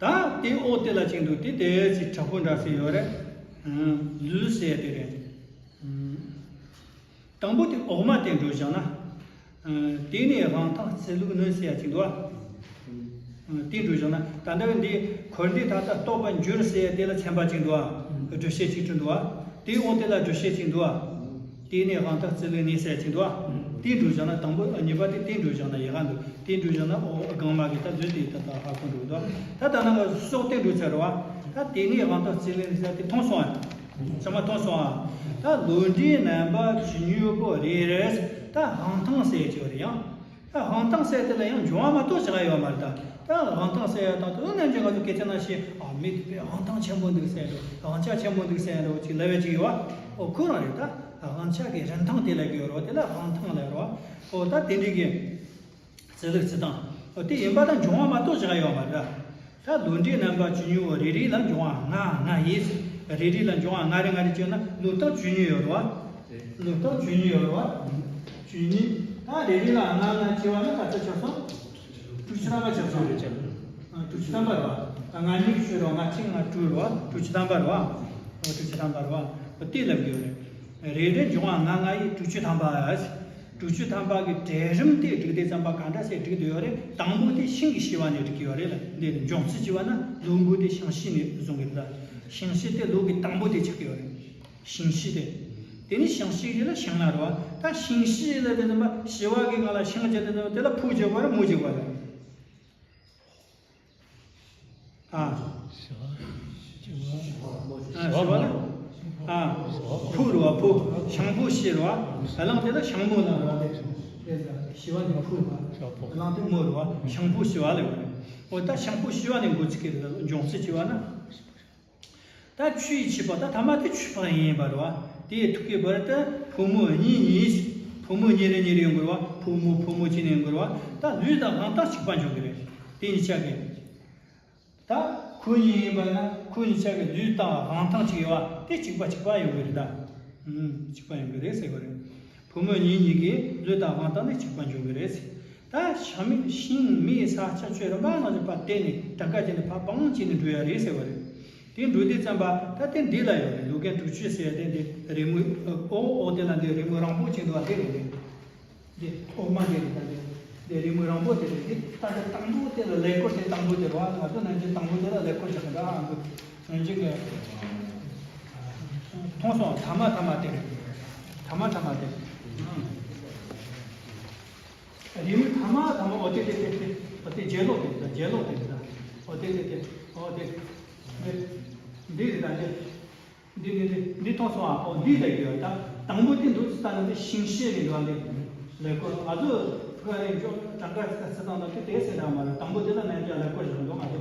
ད་དེ་འོག་དེ་ལ་ཅིག་འདུག་དེ་དེ་ཅིག་དྲག་པོ་འདྲ་ཟེར་ཡོད་རེད། ཨང་། ལུས་ཟེར་དེ་རེད། ཨང་། དང་པོ་དེ་འོག་མ་དེ་འགྲོ་བཞག་ན། ཨ། དེ་ནས་དབང་ཐང་རྩིས་ལུགས་ནོན་ཟེར་ཡ་ཅིག་འདུག་ཨ། ཨ། དེ་འགྲོ་བཞག་ན་ད་ལྟ་འདི་འཁོར་འདས་མཐའ་དག་རྟོགས་པར་འགྱུར་ཟེར་ཡ་དེ་ལ་ཚན་པ་ཅིག་འདུག་ཨ། སྒྲུབ་བྱེད་ཅིག་བྲིས་འདུག་ཨ། དེའི་འོག་དེ་ལ་སྒྲུབ་བྱེད་ཅིག་འདུག་ཨ། དེ་ནས་དབང་ཐང་རྩིས་ལུགས་ནོན་ཟེར་ཡ་ཅིག་འདུག་ཨ། དེ་འགྲོ་བཞག་ན་དང་པོ་གཉིས་པ་དེ་དེ་འགྲོ་བཞག་ན་ཡག་ག་འདུག་དེ་འགྲོ་བཞག་ན་འོ་སྒང་མ་གི་ད་ལུས་དེ་ད་ད་ཧ་གོ་འགྲོ་འདུག་ད་ད་ནང་གི་སྲོག་དེ་འགྲོ་ཚར་རེད་བ། ད་དེ་ནས་དབང་ཐང་རྩིས་ལུགས་ནོན་ཟེར་ཡ་དེ་མཐོང་སོང་ཨ། ཚང་མ་མཐོང་སོང་ཨ། ད་ལུས་འབྲས་རྣམ་པ་ཇི་སྙེད་པོ་རེ་རེ། ད་དབང་ཐང་ཟེར་གྱི་རེད་ཡང་། ད་དབང་ཐང་ཟེར་དེ་ལ་ཡང་འབྱུང་བ་མ་གཏོགས་བཞག་ཡོད་མ་རེད་ད། ད་དབང་ཐང་ཟེར་ཡ་དང་དུ་ནམ་རྒྱུན་ང་ཚོ་སྐད་ཆ་ནང་བཞིན་ཨ་མི་དེ་དཔེ་དབང་ཐང་ཆེན་པོ་འདུག་ཟེར་འགྲོ། དབང་ཆ་ཆེན་པོ་འདུག་ཟེར་འགྲོ་ཅིག་ལབ་ཡ་ཅིག་ཡོད་བ། ཨོ་ཁོ་རང་རེད་ད། དབང་ཆ་གི་རིན་ཐང་དེ་ལབ་ཀྱི་ཡོད་རེད་བ། དེ་ལ་དབང་ཐང་ལབ་རེད་བ། ཨོ་ད་དེ་འདྲའི་གི་རྩིས་ལུགས་རྩིས་སྟངས་ཨོ་དེ་ཡིན་པ་དང་འབྱུང་བ་མ་གཏོགས་བཞག་ཡོད་མ་རེད་ད། ད་ལུས་འབྲས་རྣམ་པ་ཇི་སྙེད་པོ་རེ་རེ་ལ་འབྱུང་བ་ལྔ་ལྔ་ཡིན། རེ་རེ་ལ་འབྱུང་བ་ལྔ་རེ་ལྔ་རེ་བྱས་ན་ལུས་རྟགས་ཇི་སྙེད་ཡོད་རེད་བ། ལུས་རྟགས་ཇི་སྙེད་ཡོད་རེད་བ། ཇི་སྙེད། ད་རེ་རེ་ལ་ལྔ་ལྔ་བྱས་པ་ན་ག་ཚོད་ཆགས་སོང་། དྲུག་ཅུ་ཐམ་པ་ཆགས་སོང་། དྲུག་ཅུ་ཐམ་པ་རེད་བ། ལྔ་གཉིས་ཀྱི་ཕྱོགས་རེད་བ། ལྔ་གཅིག་ལྔ་དྲུག་རེད་བ། དྲུག་ཅུ་ཐམ་པ་རེད་བ། དྲུག་ཅུ་ཐམ་པ་རེད་བ། དེ་ལབ་ཀྱི་ཡོད་རེད། རེ་རེ་འབྱུང་བ་ལྔ་ལྔ་ཡིས་དྲུག་ཅུ་ཐམ་པ། དྲུག་ཅུ་ཐམ་པ་གི་གྲལ་རིམ་དེ་བསྒྲིགས་དུས་ཙམ་པ་ག་འདྲ་ཞིག་བསྒྲིགས་བསྡད་ཡོད་རེད། དང་པོ་དེ་ཤིང་གི་ཤི་བ་ནས་བསྒྲིགས་ཀྱི་ཡོད་རེད་ལ། འདི་འབྱུང་ཚུལ་བྱས་པ་ན་ལུས་འགོ་དེ་ཤིང་ཤི་ནས་བཟུང་གི་རེད་ལ། ཤིང་ཤི་དེ་ལུས་ཀྱི་དང་པོ་དེ་ཆགས་ཀྱི་ཡོད་རེད། ཤིང་ཤི་དེ། དེ་ནི་ཤིང་ཤི་རེད་ལ་ཤིང་ལ་རེད་བ། ད་ཤིང་ཤི་ལ་དེ་ནི་མ་ཤི་བ་གི་ང་ལ་ཤིང་བྱས་དེ་ནི་དེ་ལ་ཕོ་བྱེད་པ་རེད་མོ་བྱེད་པ་རེད། ཨ། ཨ་ཤི་བ་ལ། ཨ། ཕོ་རེད་བ་ཕོ། ཤིང་ཕོ་ཤི་རེད་བ། གླང་དེ་ལ་ཤིང་མོ་ལ་རེད་བ། དེ་ཤི་བ་ནི་ཕོ་རེད་བ། གླང་དེ་མོ་རེད་བ། ཤིང་ཕོ་ཤི་བ་ལ་རེད་བ། འོ་ད་ཤིང་ཕོ་ཤི་བ་ནི་འགོ་ཚུགས་ཀྱི་རེད། འབྱུང་ཚུལ་བྱས་པ་ན། ད་ཆུ་ཡི་ཆུ་བ་ད་ཐ་མ་དེ་ཆུ་བ་ཡིན་པ་རེད་བ། དེའི་ཐུག་གི་བར་དུ་ཕོ་མོ་གཉིས་གཉིས། ཕོ་མོ་གཉིས་རེ་གཉིས་རེ་ཡོང་གི་རེད་བ། ཕོ་མོ་ཕོ་མོ་བྱས་ནས་ཡོང་གི་རེད་བ། ད་ལུས་དང་དབང་ཐང་གཅིག་པ་འབྱུང་གི་རེད། དེ་གཉིས་ཆ་གི། ད་ཁོ་གཉིས་ཡིན་པ་ན་ཁོ་གཉིས་ཆ་གི་ལུས་དང་དབང་ཐང་གཅིག་ཡོད་བ། དེ་གཅིག་པ་གཅིག་པ་ཡོང་གི་རེད་ད། ཨུམ། གཅིག་པ་ཡོང་གི་རེད་ཟེར་བ་རེད། ཕོ་མོ་གཉིས་གཉིས་ཀྱི་ལུས་དང་དབང་ཐང་ནི་གཅིག་པ་འབྱུང་གི་རེད། ད་ཤ་མེད་ཤིང་མེད་ས་ལྕགས་ཆུ་རིམ་པ་ནང་བཞིན་པ་བསྟན་ནས་གྲངས་ཀ་བྱས་ནས་ཕར་སྤང་བྱས་ནས་འགྲོ་ཡ་རེད་ཟེར་བ་རེད། དེ་འགྲོ་དུས་ཙམ་པ་ད་དེ་འདི་ལ་ཡོད་རེད། ལུས་རྒན་དྲུག་ཅུ་ཟེར་ཡ་དེ་འདི་རི་མོའི་ཨོ་ཨོ་དེ་ལ་འདི་རི་མོ་རིང་པོ་ཅིག་འདུག་བ། དེ་རེད་དེ། འདི་ཨོ་མ་དེ་རེད། ད་འདི་འདི་རི་མོ་རིང་པོ་དེ་རེད། འདི་ད་འདི་དང་པོ་དེ་ལ་ལས་སྐོར་དེ་དང་པོ་དེ་རེད་བ། ང་ཚོ་ནང་ཆེན་དང་པོ་དེ་ལ་ལས་སྐོར་བྱེད་གི་འདུག་ཨ། ང་ཚོ་ནང་ཆེན་གི་མཐོང་སོང་། ཐ་མ་ཐ་མ་དེ་རེད། ཐ་མ་ཐ་མ་དེ་རེད། རི་མོ་ཐ་མ་ཐ་མ། ཨོ་དེ་དེ་དེ་དེ། ཨོ་དེ་རྗེས་ལོག་དེ་རེད། རྗེས་ལོག་དེ་རེད། ཨོ་དེ་དེ་དེ། ཨོ་དེ་འདི་འདི་རེད། ད་འདི་འདི་འདི་འདི་འདི་མཐོང་སོང་ཨ། ཨོ་འདི་ལས་ཀྱི་ཡོད། ད་དང་པོ་དེ་འདུག་ད་ནི་ཤིང་ཤི་རེད་འདུག་ཨ། འདི་ལས་སྐོར་ང་ཚོ་ཕ་རེ་འཇོག་གྲངས་ཀ་ཚ་ཚ་དང་ད་དེ་དེ་ཟེར་ད་མ་རེད། དང་པོ་དེ་ལ་ནན་ཅག་ལས་སྐོར་བྱེད་འདུག་ང་ཚོ།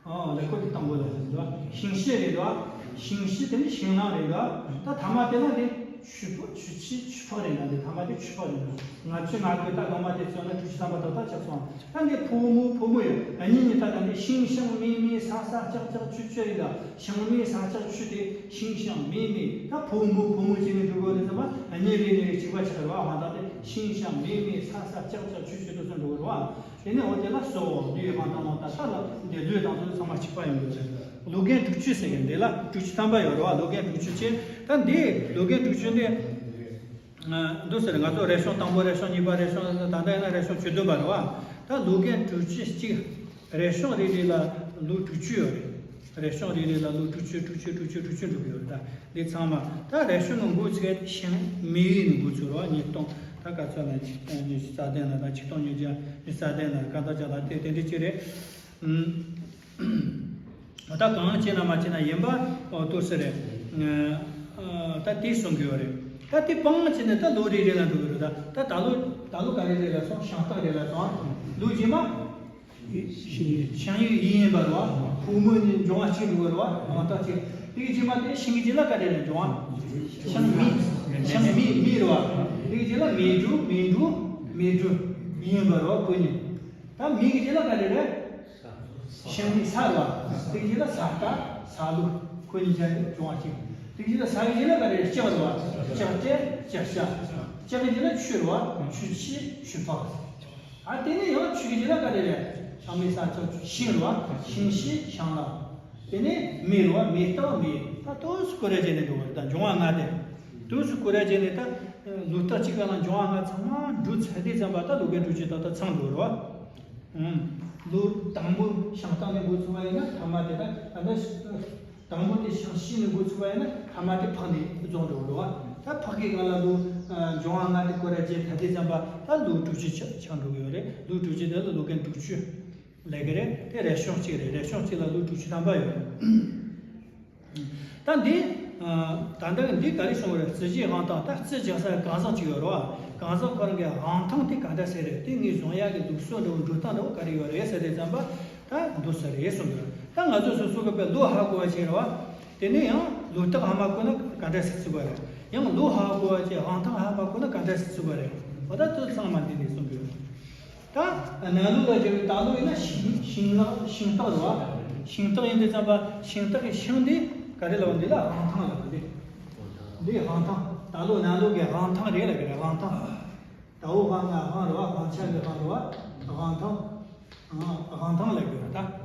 ཨོ་ལས་སྐོར་དེ་དང་པོ་ལ་ཟེར་འདུག་ཨ། ཤིང་ཤི་རེད་འདུག་ཨ། ཤིང་ཤི་དེ་ནི་ཤིང་ནགས་རེད་འདུག་ཨ། ད་ཐ་མ་དེ་ལ་འདི་ཆུ་ཕོ་ཆུ་ཆུ་ཆུ་ཕོ་རེད་འདུག་འདི་ཐ་མ་དེ་ཆུ་ཕོ་རེད་འདུག་ང་ཆུ་ང་གོས་ད་གོང་མ་དེ་ཚོ་ན་དྲུག་ཅུ་ཐམ་པ་ཏག་ཏག་ཆགས་སོང་། ད་འདི་ཕོ་མོ་ཕོ་མོ་ཡོད། ཨ་གཉིས་གཉིས་ད་ད་འདི་ཤིང་ཤིང་མེ་མེ་ས་ས་ལྕགས་ལྕགས་ཆུ་ཆུ་རེད་འདུག་ཤིང་མེ་ས་ལྕགས་ཆུ་དེ་ཤིང་ཤིང་མེ་མེ། ད་ཕོ་མོ་ཕོ་མོ་བྱས་ནས་འགྲོ་དགོས་རེད་ཟེར་བ། ཨ་གཉིས་རེ་གཉིས་རེ་གཅིག་པ་ཆགས་རེད་བ། ཧ་ད་དེ་ཤིང་ཤིང་མེ་མེ་ས་ས་ལྕགས་ལྕགས་ཆུ་ཆུ་དེ་ཚོ་འགྲོ་དགོས་རེད་བ། དེ་ནས་འོ་དེ་ལ་སོ་ལུས་དབང་ཐང་ལ་ད་ས་ལ་འདི་ལུས་དང་ཚོ་ཚང་མ་གཅིག་པ་ཡོང་གི་རེད། ལུས་རྒན་དྲུག་ཅུ་ཟེར་གི་འདི་ལ་དྲུག་ཅུ་ཐམ་པ་ཡོད་རེད་བ། ལུས་རྒན་དྲུག་ཅུ་ཅན། ད་འདི་ལུས་རྒན་དྲུག་ཅུ་འདི། འདུག་ཟེར། ང་ཚོ་རས་ཆུང་དང་པོ་རས་ཆུང་གཉིས་པ་རས་ཆུང་ད་ལྟ་ཡིན་ན་རས་ཆུང་བཅུ་བདུན་པ་རེད་བ། ད་ལུས་རྒན་དྲུག་ཅུ་གཅིག་རས་ཆུང་རེ་རེ་ལ་ལུས་དྲུག་ཅུ་ཡོད་རེད། རས་ཆུང་རེ་རེ་ལ་ལུས་དྲུག་ཅུ་དྲུག་ཅུ་དྲུག་ཅུ་དྲུག་ཅུ་འགྲོ་གི་ཡོད་རེད། ད་འདི་ཚང་མ་ད་རས་ཆུང་གི་འགོ་ཚུགས་ཤིང་མེ་ཡི་ནས་འགོ་ཚུགས་རེད་བ། ཉིས་སྟོང་ ད་ག་ཚོད་ན་ཉི་ཤུ་རྩ་བདུན་ན་དང་ཆིག་སྟོང་ཉིས་བརྒྱ་ཉི་ཤུ་རྩ་བདུན་ན་གང་ལྟར་ཀྱང་ད་དེ་དེ་འདྲ་ཅིག་རེད། ཨུམ། ད་གང་བྱས་ན་མ་བྱས་ན་ཡིན་པ་ཨོ་ལྟོས་ས་རེད། ཨ་ད་དེ་གསུང་གི་ཡོད་རེད། ད་དེ་སྤང་བྱས་ནས་ད་ལོ་རེ་རེ་ལ་འགྲོ་གི་རེད། ད་ད་ད་ལོ་ད་ལོ་ག་རེ་རེ་ལ་སོང་། ཤིང་སྟག་རེ་ལ་སོང་། ལོ་རྗེས་མ། ཤིང་ཡུལ་ཡིན་པ་རེད་བ། ཕོ་མོ་གཉིས་འབྱུང་བ་གཅིག་འགྲོ་གི་རེད་བ། ཡང་དག་ཅིག་དེ་གི་རྗེས་མ་དེ་ཤིང་གི་རྗེས་ལ་ག་རེ་རེད། འབྱུང་བ། ཤིང་མེ། ཤིང་མེ་མེ་རེད་བ། དེ་གི་རྗེས་ལ་མེ་འབྲུ། མེ་འབྲུ། མེ་འབྲུ་ཡིན་པ་རེད་བ། ཁོ་གཉིས། ད་མེ་གི་རྗེས་ལ་ག་རེ་རེད། ཤིང་མེ་ས་རེད་བ། དེ་གི་རྗེས་ལ་ས་སྟག་ས་ལུག་ཁོ་གཉིས་ཆ་འབྱུང་བ་གཅིག་དེ་གི་རྗེས་ལ་ས་གི་རྗེས་ལ་ག་རེ་རེད། ལྕགས་རེད་བ། ལྕགས་སྤྲེལ་ལྕགས་བྱ། ལྕགས་གི་རྗེས་ལ་ཆུ་རེད་བ། ཆུ་ཤི་ཆུ་ཕག་ཨ་དེ་ནས་ཡང་ཆུ་གི་རྗེས་ལ་ག་རེ་རེད། ཤིང་མེ་ས་ལྕགས་ཆུ་ཤིང་རེད་བ། ཤིང་ཤི་ཤིང་ལ། དེ་ནས་མེ་རེད་བ། མེ་སྟག་མེ། ད་དུས་སུ་སྐོར་ར་བྱས་ནས་འགྲོ་བ་རེད། ད་འབྱུང་བ་ལྔ་དེ། དུས་སུ་སྐོར་ར་བྱས་ནས་ད་ལོ་རྟགས་གཅིག་ག་ལ་འབྱུང་བ་ལྔ་ཚང་མ་འགྲོ་ཚར་དུས་ཙམ་པ་ད་ལོ་ཀའི་འགྲོ་སྤྱོད་ད་ད་ཚང་འགྲོ་རེད་བ། ཨུམ། ལོ་དང་པོ་ཤིང་སྟག་ནས་འགོ་ཚུགས་པ་ཡིན་ན་ཐ་མ་དེ་ད་ད་ད། དང་པོ་དེ་ཤིང་ཤི་ནས་འགོ་ཚུགས་པ་ཡིན་ན་ཐ་མ་དེ་ཕག་ནས་རྫོགས་འགྲོ་གི་རེད་བ། ད་ཕག་གི་སྒང་ལ་ལོ་ཨ་འབྱུང་བ་ལྔ་དེ་སྐོར་ར་བྱས་ད་དེ་ཙམ་པ་ད་ལོ་དྲུག་ཅུ་ཆགས་ཆགས་འགྲོ་གི་ཡོད་རེད། ལོ་དྲུག་ཅུ་དེ་ལ་ལོ་ཀའི་དྲུག་ཅུ་ལབ་གི་རེད། དེ་རས་ཆུང་གཅིག་རེད། རས་ཆུང་གཅིག་ལ་ལོ་དྲུག་ཅུ་ཐམ་པ་ཡོད་རེད། ད་འདི་ཨ་ད་ལྟ་འདི་ག་རེ་གསུངས་པ་རེད། རྩི་བྱེད་དབང་ཐང་། ད་རྩི་རྒྱག་ས་གང་ཟག་ཅིག་ཡོད་རེད་བ། གང་ཟག་ཁོ་རང་གི་དབང་ཐང་དེ་ག་འདྲ་ཟེར་རེད། དེ་ངས་བཟུང་ཡག་གི་ལུགས་སྲོལ་འདྲ་བོ་འགྲོ་སྟངས་འདྲ་བོ་ག་རེ་ཡོད་རེད་ཟེར་དུས་ཙམ་པ། ད་འདུག་ས་རེད་གསུངས་ཡོད། ད་ང་ཚོ་སོ་སོ་གི་དཔེ་ལོ་ཧ་གོ་བ་བྱས་རེད་བ། དེ་ནས་ཡང་ལོ་རྟགས་ཧ་མ་གོ་ན་ག་འདྲ་ཟེར་ཚུགས་པ་རེད། ཡང་ལོ་ཧ་གོ་བ་བྱས་དབང་ཐང་ཧ་མ་གོ་ན་ག་འདྲ་ཟེར་ཚུགས་པ་རེད། འོ་ད་དེ་ཚང་མ་འདི་ནས་གསུངས་ཡོད། ད་ནང་ལོགས་ལ་བྱས་པའི་ད་ལོ་ཡིན་ན་ཤིང་ཤིང་ལ་ཤིང་སྟག་རེད་བ། ཤིང་སྟག་ཡིན་དུས་ཙམ་པ་ཤིང་སྟག་གི་ཤིང་འདི་ག་རེ་ལབ། འདི་ལ་དབང་ཐང་ལབ། འདི་འདི་དབང་ཐང་། ད་ལོ་ནང་ལོགས་ཀྱི་དབང་ཐང་རེད་ལབ་གི་རེད། དབང་ཐང་། ད་འོ་དབང་ང་དབང་རེད་བ། དབང་ཆ་གི་དབང་རེད་བ། དབང་ཐང་། ཨ་དབང་ཐང་ལབ་གི་རེད། ད་